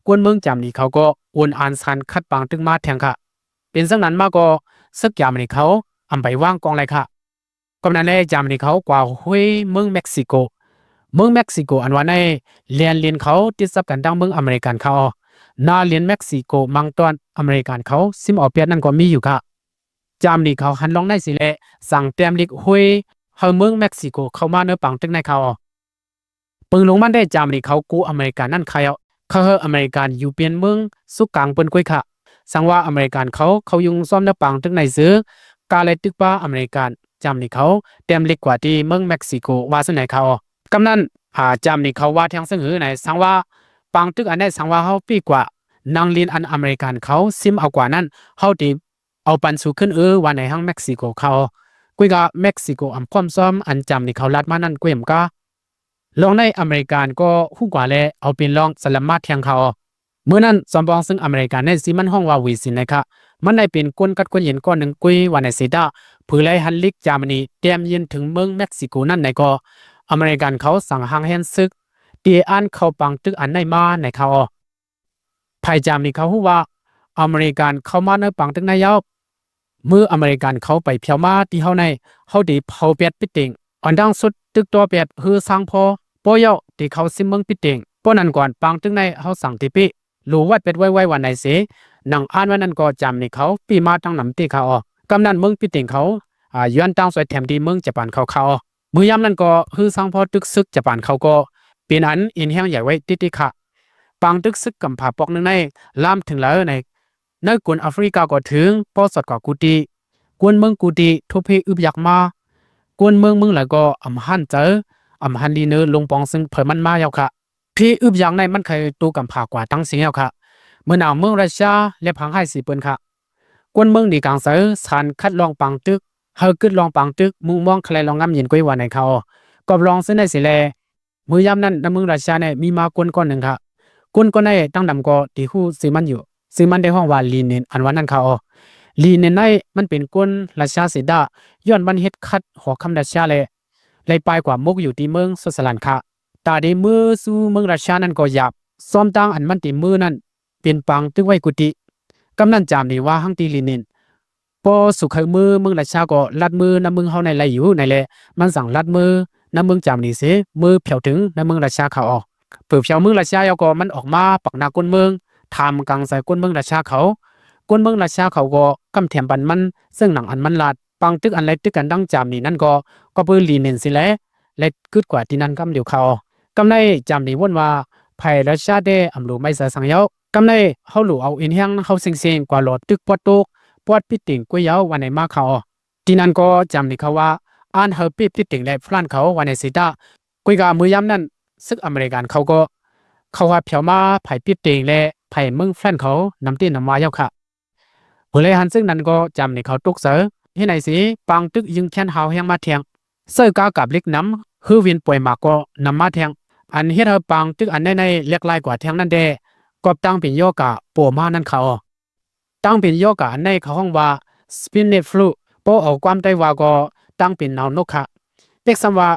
ກວນເມືອງຈາມນີເຂົາກໍໂອນອານສານຄັດປາງຕຶກມາແທ້ງຄະ. ເປັນຈັ່ງນັ້ນມາກໍ ເສິກຈາມນີເຂົາອຳໄປວາງກອງໄລຄະ. ກອບນັ້ນແລ ຈາມນີເຂົາກວ່າຫ້ວຍເມືອງເມັກຊິໂກ. ເມືອງເມັກຊິໂກອັນວ່າໃນ ແລນລິນເຂົາຕິດສັບກັນດັ່ງເມືອງອາເມລິກັນຄະອໍ. ນາລິນເມັກຊິໂກມັງຕອນອາເມລິກັນເຂົາຊິມເອົາປຽບນັ້ນກໍມີຢູ່ຄະ. ຈາມນີເຂົາຫັນລອງໃນສີແລ ສັ່ງແຕ້ມລິກຫ້ວຍໃຫ້ເມືອງເມັກຊິໂກເຂົ້າມາເນີປາງຕຶກໃນຄະອໍ. ເບິ່ງລົງມັນໄດ້ຈາມນີເຂົາກູອາເມລິກັນນັ້ນຄະ. ເຂົາເຮີອາເມລິກັນຢູ່ເປັນເມືອງສູນກາງເພິ່ນກ້ວຍຄະ. ສັງວ່າອາເມລິກັນເຂົາ ເຂົາຍຸງຊ້ອມໃນປາງຕຶກໃນເສື ກາໄລຕຶກປາອາເມລິກັນ ຈາມນີເຂົາແຕ້ມລິກກວ່າທີ່ເມືອງເມັກຊິໂກວ່າຊັ້ນໃນຄະອໍ. ກຳນັ້ນ ອາ ຈາມນີເຂົາວ່າແທ້ງເຊິ່ງຫືໃນ ສັງວ່າປາງຕຶກອັນໃດ ສັງວ່າເຮົາປີກວ່າ ນາລິນອັນອາເມລິກັນເຂົາຊິມເອົາກວ່ານັ້ນ ເຮົາຕິ ເອົາປັນສູ່ຂຶ້ນເອີ ວ່າໃນທາງເມັກຊິໂກເຂົາ. ກຸ້ຍກະເມັກຊິໂກອຳຄວາມຊ້ອມອັນຈາມນີເຂົາລັດມານັ້ນກຸ້ຍອຳກາ. ລອງໃນອາເມລິກັນກໍຮູ້ກວ່າແລ ເອົາເປັນລອງສະລຳມາແທງເຂົາ. ມື້ນັ້ນ ຈອມປອງເຊິ່ງອາເມລິກັນໃນທີ່ມັນຮ້ອງວ່າ ວິຊິນ ນະຄະ. ມັນໄດ້ເປັນກົນກັດກົນເຢັນກ້ອນໜຶ່ງກຸ້ຍວ່າໃນເສດາ. ເຜີໄລຫັນລິກຈາມນີແຕ້ມຍິນເຖິງເມືອງເມັກຊິໂກນັ້ນໃນກໍ ອາເມລິກັນເຂົາສັ່ງຫ້າງແຮນເສິກ ເຕຍອານເຂົ້າປາງຕຶກອັນໃນມາໃນຄະອໍ. ໃຜຈາມນີ້ເຂົາຮູ້ວ່າອາເມລິກັນເຂົ້າມາໃນປາງຕຶກໃນຍາວ. ມື້ອາເມລິກັນເຂົາໄປພຽວມາທີ່ເຮົາໃນ ເຮົາໄດ້ເຜົາແປດປິດເຕັງ ອັນດັງສຸດຕຶກຕໍ່ແປດຮືສ້າງພໍ ພໍຍາວທີ່ເຂົາຊິມເມືອງປິດເຕັງ. ເພາະນັ້ນກ່ອນປາງຕຶກໃນເຮົາສັ່ງທີ່ປີ ໂລວັດແປດໄວ້ໄວ້ວ່າໃນເສ ໜັງອ່ານວ່ານັ້ນກໍຈາມນີ້ເຂົາປີມາຕັ້ງນຳຕິຄະອໍ. ກຳນັ້ນເມືອງປິດເຕັງເຂົາ ອາ ຢ້ອນຕັ້ງຊ່ວຍແຖມທີ່ເມືອງຈະປານເຂົາຄະອໍ. ມື້ຍາມນັ້ນກໍຮືສ້າງພໍຕຶກເສິກຈະປານເຂົາກໍເປັນອັນເອັນແຮງໃຫຍ່ໄວ້ຕິຕິຄະ. ປາງຕຶກເສິກກຳຜາປອກໜຶ່ງໃນລາມເຖິງຫຼາຍໃນ ໃນກົນອາຟຣິກາກໍເຖິງ ພໍສອດກວ່າກູຕິ ກວນເມືອງກູຕິທຸບເພອຶບຢາກມາ ກວນເມືອງເມືອງຫຼາຍກໍອຳຫັນໃຈ ອຳຫັນດີເນີລົງປອງເຊິ່ງເຜີມັນມາຍາວຄະ. ເພອຶບຢາກໃນມັນໄຄໂຕກຳຜາກວ່າຕັ້ງສິງຍາວຄະ. ເມື່ອນາງເມືອງຣັດເຊຍ ແລະ ຜັງຫາຍສີເປິນຄະ. ກວນເມືອງດີກາງໃສ ສານຄັດລອງປາງຕຶກ ເຮົາກຶດລອງປາງຕຶກ ມຸງມອງຄະໄລລອງງາມເຢັນກ້ວຍວ່າໃນເຂົາ. ກອບລອງເຊັ່ນໃດເສແລ ມື້ຍາມນັ້ນນຳເມືອງຣັດເຊຍໃນມີມາກົນກ້ອນໜຶ່ງຄະ. ກົນກ້ອນໃນຕັ້ງນຳກໍທີ່ຮູ້ຊື່ມັນຢູ່ ຊື່ມັນໄດ້ຮ້ອງວ່າລີນິນ ອັນວ່ານັ້ນຄະອໍ. ລີນິນໃນມັນເປັນກົນຣັດເຊຍເສດາ ຍ້ອນມັນເຮັດຂັດຫໍຄຳຣັດເຊຍແລະ ໄລ່ປາຍກວ່າໝົກຢູ່ທີ່ເມືອງສວິດເຊີແລນຄະ. ຕາໄດ້ມືສູ່ເມືອງຣັດເຊຍນັ້ນກໍຢາບ ຊອມຕ່າງອັນມັນຕິມືນັ້ນ ເປັນປາງຕຶກໄວ້ກຸຕິ. ກຳນັ້ນຈາມນີ້ວ່າຮັ່ງຕີລີນິນ ພໍສຸກໄຄມືເມືອງຣັດເຊຍກໍລັດມືນຳເມືອງເຮົາໃນໄລ່ຢູ່ໃນແລ ມັນສັ່ງລັດມືນຳເມືອງຈາມນີ້ເສ ມືແຜວເຖິງນຳເມືອງຣັດເຊຍເຂົາອອກ. ເປີແຜວເມືອງຣັດເຊຍແລ້ວກໍມັນອອກມາປັກໜ້າກົ້ນເມືອງ ຖາມກາງໃສ່ກົ້ນເມືອງຣັດເຊຍເຂົາ. ກົ້ນເມືອງຣັດເຊຍເຂົາກໍກຳແຖມປັນມັນເຊິ່ງໜັງອັນມັນລາດ. ປາງຕຶກອັນໄລ່ຕຶກກັນດັ່ງຈາມນີ້ນັ້ນກໍ ກໍເປີລີນິນຊິແລ ແລະ ກຶດກວ່າທີ່ນັ້ນກຳດຽວເຂົາ. ກຳໃນຈາມນີ້ວົນວ່າ ໃຜຣັດເຊຍແດ່ອຳໂລໄມ້ສາຍສັງຍາວ. ກຳໃນເຮົາໂຫຼເອົາເອັນແຮງເຮົາເຊັງໆ ກວ່າຫຼໍ່ຕຶກປອດໂຕກ ປອດປິດເຕັງກ້ວຍຍາວວ່າໃນມາເຂົາ. ທີ່ນັ້ນກໍຈຳນີ້ເຂົາວ່າ ອ່ານເຮົາປີບຕິດເຕັງແລະຟຣານເຂົາວ່າໃນເຊຕາ. ກຸ້ຍກາມື້ຍາມນັ້ນ ເສິກອາເມລິກັນເຂົາກໍເຂົ້າຫາແຜວມາ ໃຜປິດເຕັງແລະໃຜເມືອງຟຣານເຂົານຳເຕນຳມາຍາວຄະ. ເມື່ອໄລຫັນເຊິ່ງນັ້ນກໍຈຳນີ້ເຂົາຕົກໃຈ ເຮັດໃນເສ ປາງຕຶກຍິ່ງແຂນຫາວແຮງມາແທງ. ເສີກາກັບເຫຼັກນຳ ຮືວິນປ່ອຍໝາກກໍນຳມາແທງ. ອັນເຮັດໃຫ້ປາງຕຶກອັນໃນໃນແຫຼກຫຼາຍກວ່າແທງນັ້ນແດ່ ກໍຕັ້ງເປັນຍໍກາໂປມານັ້ນເຂົາ. ຕັ້ງເປັນຍໍກາອັນໃນເຂົາຮ້ອງວ່າ Spanish flu ພໍເອົາຄວາມໄຕ້ວ່າກໍຕັ້ງເປັນໜາວນົກຄະ. ເປັກຊ້ຳວ່າ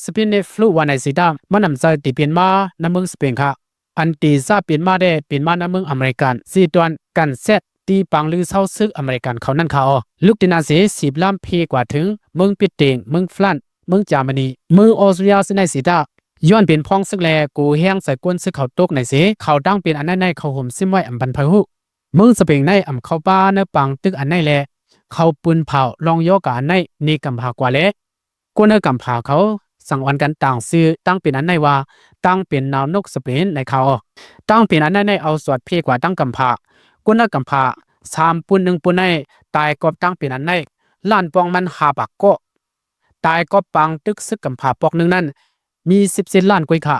Spanish flu ວ່າໃນສີດຳ ມັນນຳໃຈທີ່ເປັນມານຳເມືອງສະເປນຄະ. ອັນທີ່ຊາເປັນມາແດ່ເປັນມານຳເມືອງອາເມລິກັນ ສີຕອນກັນແຊດ ທີ່ປາງລືເຊົາຊຶກອາເມລິກັນເຂົານັ້ນຄ່ະເອົາ. ລຸກທີ່ນັ້ນເສ ສີບລາມເພກວ່າເຖິງເມືອງບຣິດເຕນ, ເມືອງຝຣັ່ງ, ເມືອງຈາມານີ, ເມືອງອອສເຕຣເລັຽ ຊິໄດ້ເສຍຕາ. ຍ້ອນເປັນພວກຊຶກແລ ໂກແຮງໃສ່ກົ້ນຊຶກເຂົາຕົກໃນເສ ເຂົາຕັ້ງເປັນອັນໃນໃນເຂົາໂຮມຊິມໄວ້ອຳພັນໃຜຮູ້. ເມືອງສະເປນໃນອຳເຂົ້າປ່າໃນປາງຕຶກອັນໃນແລ ເຂົາປືນເຜົາລອງຢໍກາອັນໃນນີ້ກຳພາກວ່າແລ. ຄົນເອົາກຳພາເຂົາ ສັງອອນກັນຕ່າງຊື່ ຕັ້ງເປັນອັນໃນວ່າ ຕັ້ງເປັນນາວນົກສະເປນໃນເຂົາ ຕັ້ງເປັນອັນໃນໃນເອົາສອດເພກວ່າຕັ້ງກຳພາ. ຄົນເອົາກຳພາ ສາມປຸ້ນໜຶ່ງປຸ້ນໃນ ຕາຍກອບຕັ້ງເປັນອັນໃນ ລ້ານປ່ອງມັນຫ້າປາກເກາະ. ຕາຍກອບປາງຕຶກຊຶກກຳພາປອກໜຶ່ງນັ້ນ ມີສິບເຈັດລ້ານກວ່າອີກຄ່ະ.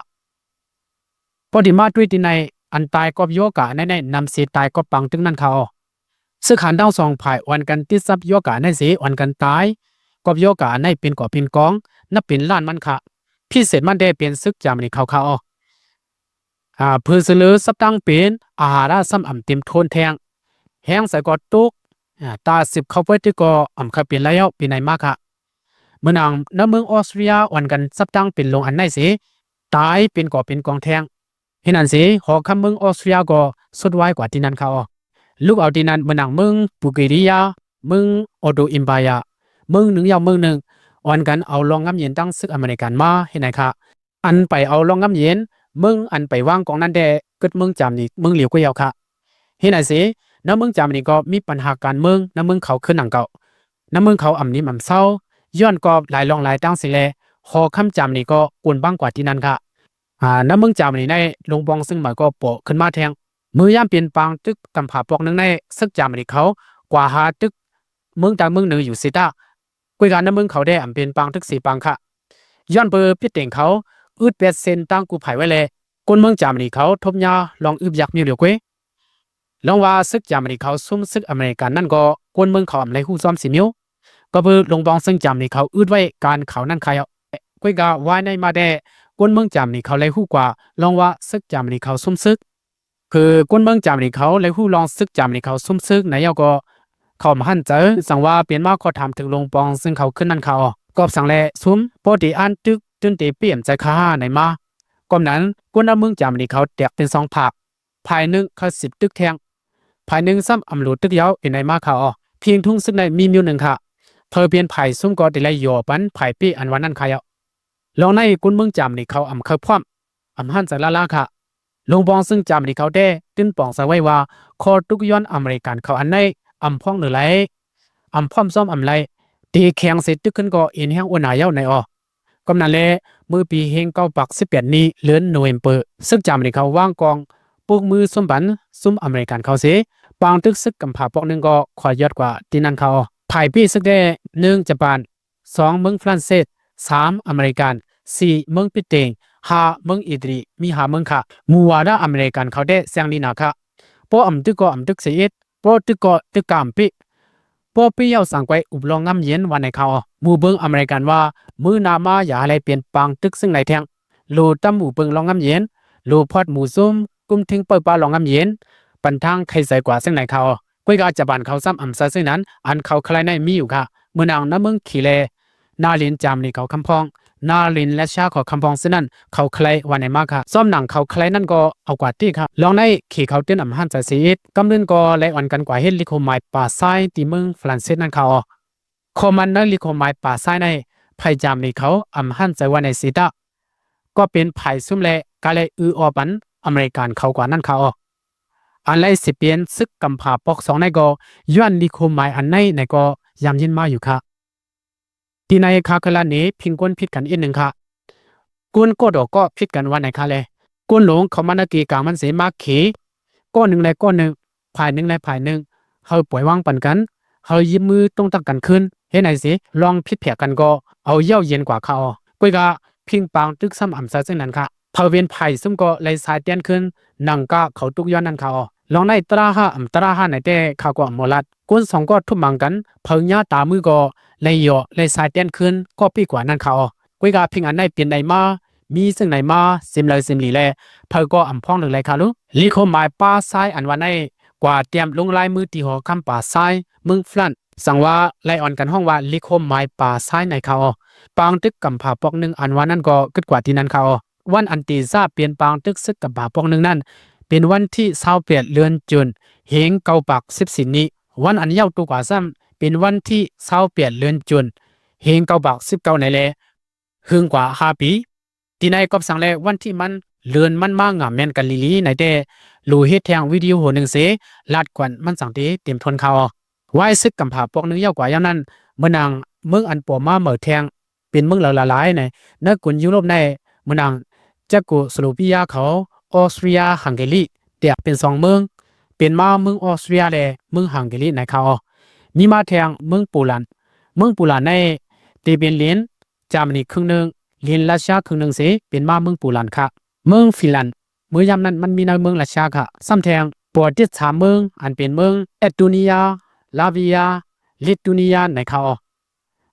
ພໍດີມາດ້ວຍທີ່ໃນ ອັນຕາຍກອບຢໍກາອັນໃນໃນ ນຳເສຕາຍກອບປາງຕຶກນັ້ນຄ່ະເອົາ. ຊຶກຫັ້ນທັງສອງຝ່າຍອອນກັນຕິດຊັບຢໍກາໃນເສ ອອນກັນຕາຍກອບຢໍກາໃນເປັນກອບເປັນກອງ ນັບເປັນລ້ານມັນຄ່ະ. ພິເສດມັນແດ່ເປັນຊຶກຈາມານີເຂົາຄ່ະເອົາ. ອາ ເພື່ອສະເຫຼີຊັບຕັ້ງເປັນອາຫາລະຊ້ຳອຳເຕັມໂທນແທງ ແຮງໃສກໍຕົກ ອາ ຕາສືບເຂົ້າໄປຕຶກກໍອຳເຄີຍເປັນໄລເອົາປີໃນມາຄ່ະ. ເມື່ອນາງນຳເມືອງອອສເຕຣເລັຽອອນກັນຈັບຕັ້ງເປັນໂລງອັນໃນເສ ຕາຍເປັນກໍເປັນກອງແທງ. ເຮັດນັ້ນເສ ຫໍຄຳເມືອງອອສເຕຣເລັຽກໍສຸດວາຍກວ່າທີ່ນັ້ນຄ່ະເອົາ. ລຸກເອົາທີ່ນັ້ນ ເມື່ອນາງເມືອງບູເກເຣຍ ເມືອງອອໂຕອິມປາຍາ ເມືອງໜຶ່ງຍາວເມືອງໜຶ່ງ ອອນກັນເອົາລອງງາມເຢັນຕັ້ງຊຶກອາເມລິກັນມາເຮັດໃນຄ່ະ. ອັນໄປເອົາລອງງາມເຢັນ ເມືອງອັນໄປວາງກອງນັ້ນແດ່ ເກີດເມືອງຈາມນີເມືອງຫຼຽວກວ່າເຈົ້າຄ່ະ. ເຮັດໃນເສ ນຳເມືອງຈາມນີກໍມີບັນຫາການເມືອງ ນຳເມືອງເຂົາຄືນດັ່ງເກົ່າ. ນຳເມືອງເຂົາອຳນິມອຳເຊົາ ຍ້ອນກໍຫຼາຍລອງຫຼາຍຕັ້ງເສແລ ຫໍຄຳຈາມນີກໍກົນບັງກວ່າທີ່ນັ້ນຄ່ະ. ອາ ນຳເມືອງຈາມນີໃນ ລົງບອງຊຶງໃໝ່ກໍເປາະຂຶ້ນມາແທງ. ເມື່ອຍາມເປັນປາງຕຶກກຳພາປອກໜຶ່ງໃນ ຊຶກຈາມນີເຂົາກວ່າຫາຕຶກເມືອງໃຕ້ເມືອງເໜືອຢູ່ເສຕາ ກວຍການນຳເມືອງເຂົາແດ່ອຳເປັນປາງຕຶກເສປາງຄ່ະ. ຍ້ອນເປີປິດເຕັງເຂົາອຶດແປດເສັ້ນທາງກູ້ໄພໄວ້ແລ ຄົນເມືອງຈາມນີເຂົາທົບຍາລອງອຶບຢາກມີຫຼຽວກວ່າ. ລອງວ່າຊຶກຈາມນີເຂົາຊຸມຊຶກອາເມລິກັນນັ້ນກໍ ຄົນເມືອງເຂົາອຳໄລຮູ້ຊ້ອມຊິມີວ ກໍເປີລົງບອງຊຶງຈາມນີເຂົາອຶດໄວ້ການເຂົານັ້ນຄ່ະເອົາ. ກວຍກາວາຍໃນມາແດ່ ຄົນເມືອງຈາມນີເຂົາໄລຮູ້ກວ່າ ລອງວ່າຊຶກຈາມນີເຂົາຊຸມຊຶກ ຄືຄົນເມືອງຈາມນີເຂົາໄລຮູ້ລອງຊຶກຈາມນີເຂົາຊຸມຊຶກໃນເອົາກໍ ເຂົາອຳຫັ້ນໃຈ ສັງວ່າປ່ຽນມາຂໍຖາມເຖິງລົງປອງຊຶງເຂົາຂຶ້ນນັ້ນຄ່ະເອົາ. ກອບສັງແລຊຸມ ພໍດີອ່ານຕຶກຕື່ນເຕເປ້ມໃຈຄາຫາໃນມາ. ກອບນັ້ນ ຄົນນຳເມືອງຈາມນີເຂົາແຕກເປັນສອງພາກ ຝ່າຍໜຶ່ງເຂົາສິບຕຶກແທງ ຝ່າຍໜຶ່ງຊ້ຳອຳໂຫຼຕຶກຍາວເປັນໃນມາຄ່ະເອົາ. ພິງທຸງຊຶກໃນມີມິວໜຶ່ງຄ່ະ ເຜີເປັນຝ່າຍຊຸມກໍໄດ້ໄລ່ຢໍປັນຝ່າຍເປ້ອັນວ່ານັ້ນຄ່ະເອົາ. ລອງໃນຄົນເມືອງຈາມນີເຂົາອຳເຄີຍພ້ອມ ອຳຫັ້ນໃຈລາລາຄ່ະ. ລົງປອງຊຶງຈາມນີເຂົາແດ່ຕື່ນປອງໃຈໄວ້ວ່າ ຂໍ້ຕຸກຍ້ອນອາເມລິກັນເຂົາອັນໃນອຳພອງເຫຼືອໄລ ອຳພ້ອມຊ້ອມອຳໄລ ຕີແຂງເສຕຶກຂຶ້ນກໍເອັນແຮງອົນໜາເຍົາໃນເອົາ. ກຳນັ້ນແລ ເມື່ອປີເຮງເກົ້າປາກສິບແປດນີ້ ເດືອນໂນເວມເປີ ຊຶກຈາມນີເຂົາວາງກອງ ປົກມືຊຸມບັນຊຸມອາເມລິກັນເຂົາເສ ປາງຕຶກຊຶກກຳພາປອກໜຶ່ງກໍຂອດຍອດກວ່າທີ່ນັ້ນຄ່ະເອົາ. ຝ່າຍເປ້ຊຶກແດ່ ໜຶ່ງ ຈະປານ ສອງ ເມືອງຝຣັ່ງເສດ, ສາມ ອາເມລິກັນ, ສີ່ ເມືອງບຣິດເຕນ, ຫ້າ ເມືອງອີຕາລີ ມີຫ້າເມືອງຄ່ະ. ໝູ່ວ່າດາອາເມລິກັນເຂົາແດ່ແຊງລີນາຄ່ະ. ບໍ່ອຳຕຶກກໍອຳຕຶກເສອີດ, ບໍ່ຕຶກກໍຕຶກກາມເປ້. ບໍ່ເປ້ເຍົາສັງໄກວອຸບລອງງາມເຢັນວ່າໃນເຂົາ. ໝູ່ເບິ່ງອາເມລິກັນວ່າ ມື້ໜ້າມາຢ່າໃຫ້ໄດ້ປ່ຽນປາງຕຶກເຊິ່ງໃດແທງ. ໂຫຼຕຳໝູ່ເບິ່ງລອງງາມເຢັນ, ໂຫຼພອດໝູ່ຊຸມ ກຸມທິງເປີດປາລອງງາມເຢັນ ປັນທາງໄຂໃສກວ່າເຊິ່ງໃດເຂົາ. ກວຍກາຈະບານເຂົາຊ້ຳອຳຊາເຊິ່ງນັ້ນ ອັນເຂົາຄະໄລໃນມີຢູ່ຄ່ະ. ເມື່ອນາງນຳເມືອງເຂແລ ນາລິນຈາມນີເຂົາຄຳພອງ, ນາລິນແລຊາເຂົາຄຳພອງເຊິ່ງນັ້ນ ເຂົາຄະໄລວ່າໃນມາຄ່ະ. ຊ້ອມໜັງເຂົາຄະໄລນັ້ນກໍເອົາກວ່າຕິຄ່ະ. ລອງໃນເຂເຂົາຕື່ນອຳຫັ້ນໃຈເສອີດ ກຳເນີນກໍໄລອອນກັນກວ່າເຮັດລິໂຄມາຍປາຊາຍ ທີ່ເມືອງຝຣັ່ງເສດນັ້ນຄ່ະ. ຂໍ້ມັນໃນລິໂຄມາຍປາຊາຍໃນ ໄພຈາມນີເຂົາອຳຫັ້ນໃຈວ່າໃນເສຕາ ກໍເປັນໄພຊຸມແລກະໄລອືອອອປັນອາເມລິກັນເຂົາກວ່ານັ້ນຄ່ະ. ອັນໄລຊິປ່ຽນຊຶກກຳພາປອກສອງໃນກໍ ຍ້ອນລິໂຄມາຍອັນໃນໃນກໍຍາມຍິນມາຢູ່ຄ່ະ. ທີ່ໃນຄາຄະລານີ້ພິງກົນຜິດກັນອີກໜຶ່ງຄ່ະ. ກົນກໍດອກກໍຜິດກັນວ່າໃນຄ່ະແລ. ກົນຫຼົງເຂົ້າມານະເກກາງມັນເສມາເຂ ກໍໜຶ່ງແລກໍໜຶ່ງ ຝ່າຍໜຶ່ງແລຝ່າຍໜຶ່ງ ເຮົາປ່ອຍວາງປັນກັນ ເຮົາຢິບມືຕົງຕັ້ງກັນຄືນ ເຮັດໃດເສ ລອງຜິດແຜກກັນກໍເອົາເຍົາເຢັນກວ່າຄ່ະ. ກວຍກາພິງປາງຕຶກຊ້ຳອຳຊາເຊິ່ງນັ້ນຄ່ະ. ເຂົາເປັນຝ່າຍຊຸມກໍໄລຊາຍແຕ່ນຄືນ ໜັງກະເຂົາຕຸກຍ້ອນນັ້ນຄ່ະ. ລອງໃນຕະລາຫາອຳຕະລາຫາໃນແຕ່ຂ້າກໍອຳບໍ່ລັດ ກົນສອງກໍທຸບມັງກັນ ເຂົາຍາຕາມືກໍໄລເຍາະໄລຊາຍແຕ່ນຄືນກໍປີກວ່ານັ້ນຄ່ະ. ກວຍກາພິງອັນໃດເປັນໃດມາ ມີເຊິ່ງໃດມາ ຊິມເລີຊິມຫຼີແລ ເຂົາກໍອຳພອງເລີໄລຄ່ະລູ. ລິໂຄມາຍປາຊາຍອັນວ່າໃນ ກວ່າຕຽມລົງລາຍມືທີ່ຫໍຄຳປາຊາຍ ເມືອງຝຣັ່ງ ສັງວ່າໄລອອນກັນຮ້ອງວ່າລິໂຄມາຍປາຊາຍໃນຄ່ະ. ປາງຕຶກກຳພາປອກໜຶ່ງອັນວ່ານັ້ນກໍເກີດກວ່າທີ່ນັ້ນຄ່ະ. ວັນອັນຕີຊາບປ່ຽນປາງຕຶກຊຶກກຳພາປອກໜຶ່ງນັ້ນ ເປັນວັນທີຊາວແປດ ເດືອນຈູນ ເຮງເກົ້າປາກສິບສີ່ນີ້. ວັນອັນຍາວໂຕກວ່າຊ້ຳ ເປັນວັນທີຊາວແປດ ເດືອນຈູນ ເຮງເກົ້າປາກສິບເກົ້ານີ້ແຫຼະ. ເຮິງກວ່າຫ້າປີ. ຕິໃນກອບສັງແລ ວັນທີມັນ ເດືອນມັນມາງາມແມ່ນກັນລີໆ ໃນແຕ່ ໂລເຮັດແທ່ງວິດີໂອໂຫໜຶ່ງເສ ລາດກວນມັນສັງເຕເຕັມທົນຄາວ. ວາຍຊຶກກຳພ້າປອກໜຶ່ງຍາວກວ່າຍາມນັ້ນ ເມື່ອນາງເມືອງອັນປອມມາເໝີແທ່ງ ເປັນເມືອງຫຼາຍໆ ໃນ ໃນກຸນຢູໂຣບໃນ ເມື່ອນາງ ເຈໂກສໂລເວເຍຍ ເຂົາ ອອສເຕຣເລຍ ຮັງເກຣີ ແຕກເປັນສອງເມືອງ ເປັນມາເມືອງອອສເຕຣເລຍ ແລະ ເມືອງຮັງເກຣີ ໃນຄາວ. ມີມາແທ່ງເມືອງໂປແລນ ເມືອງໂປແລນໃນ ເຕເປັນເລນ ຈາມານີເຄິ່ງໜຶ່ງ ເລນຣັດເຊຍເຄິ່ງໜຶ່ງເສ ເປັນມາເມືອງໂປແລນຄະ. ເມືອງຟິນແລນ ເມື່ອຍາມນັ້ນມັນມີໃນເມືອງຣັດເຊຍຄະ. ຊ້ຳແທ່ງ ປອກຕິດສາມເມືອງ ອັນເປັນເມືອງ ເອສໂຕເນຍ ລາເວຍ ລິດໂຕເນຍ ໃນຄາວ.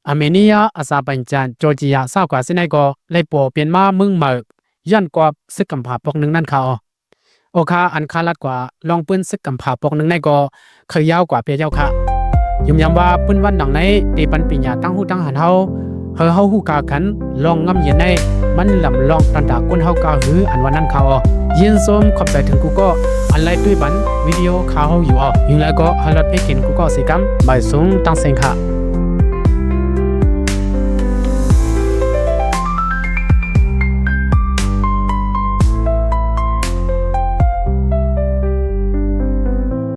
ອາເມເນຍ ອາຊາໄບຈານ ຈໍເຈຍ ຊາວກວ່າຊິໄນກໍໄດ້ປອກເປັນມາເມືອງເໝີ ຍ້ອນກອບຊຶກກຳພ້າປອກໜຶ່ງນັ້ນຄາວ. ໂອຄາ ອັນຂ້າລາດກວ່າ ລອງເປີ້ນຊຶກກຳພ້າປອກໜຶ່ງໃນກໍ ເຄີຍຍາວກວ່າເປຍເຈົ້າຄະ. ຍືນຢັນວ່າປືນວັນດັ່ງໃນ ເຕປັນປີຍາຕັ້ງຮູ້ຕັ້ງຫັນເຮົາ ເຮົາ ເຮົາຮູ້ກາກັນ ລອງງາມເຢັນໃນ ມັນລຳລອງຕັນຕາກົ້ນເຮົາກາຫື ອັນວ່ານັ້ນຄະ. ຍິນຊົມຂອບໃຈເຖິງກູ່ກໍ ອັນໄລ່ຕຸ້ຍບັນ ວິດີໂອຄາວເຮົາຢູ່. ຍິງແລ້ວກໍ ໃຫ້ລອດເພກເຫັນກູ່ກໍເສກຳ ບາຍສູງຕັ້ງເສັງຄະ.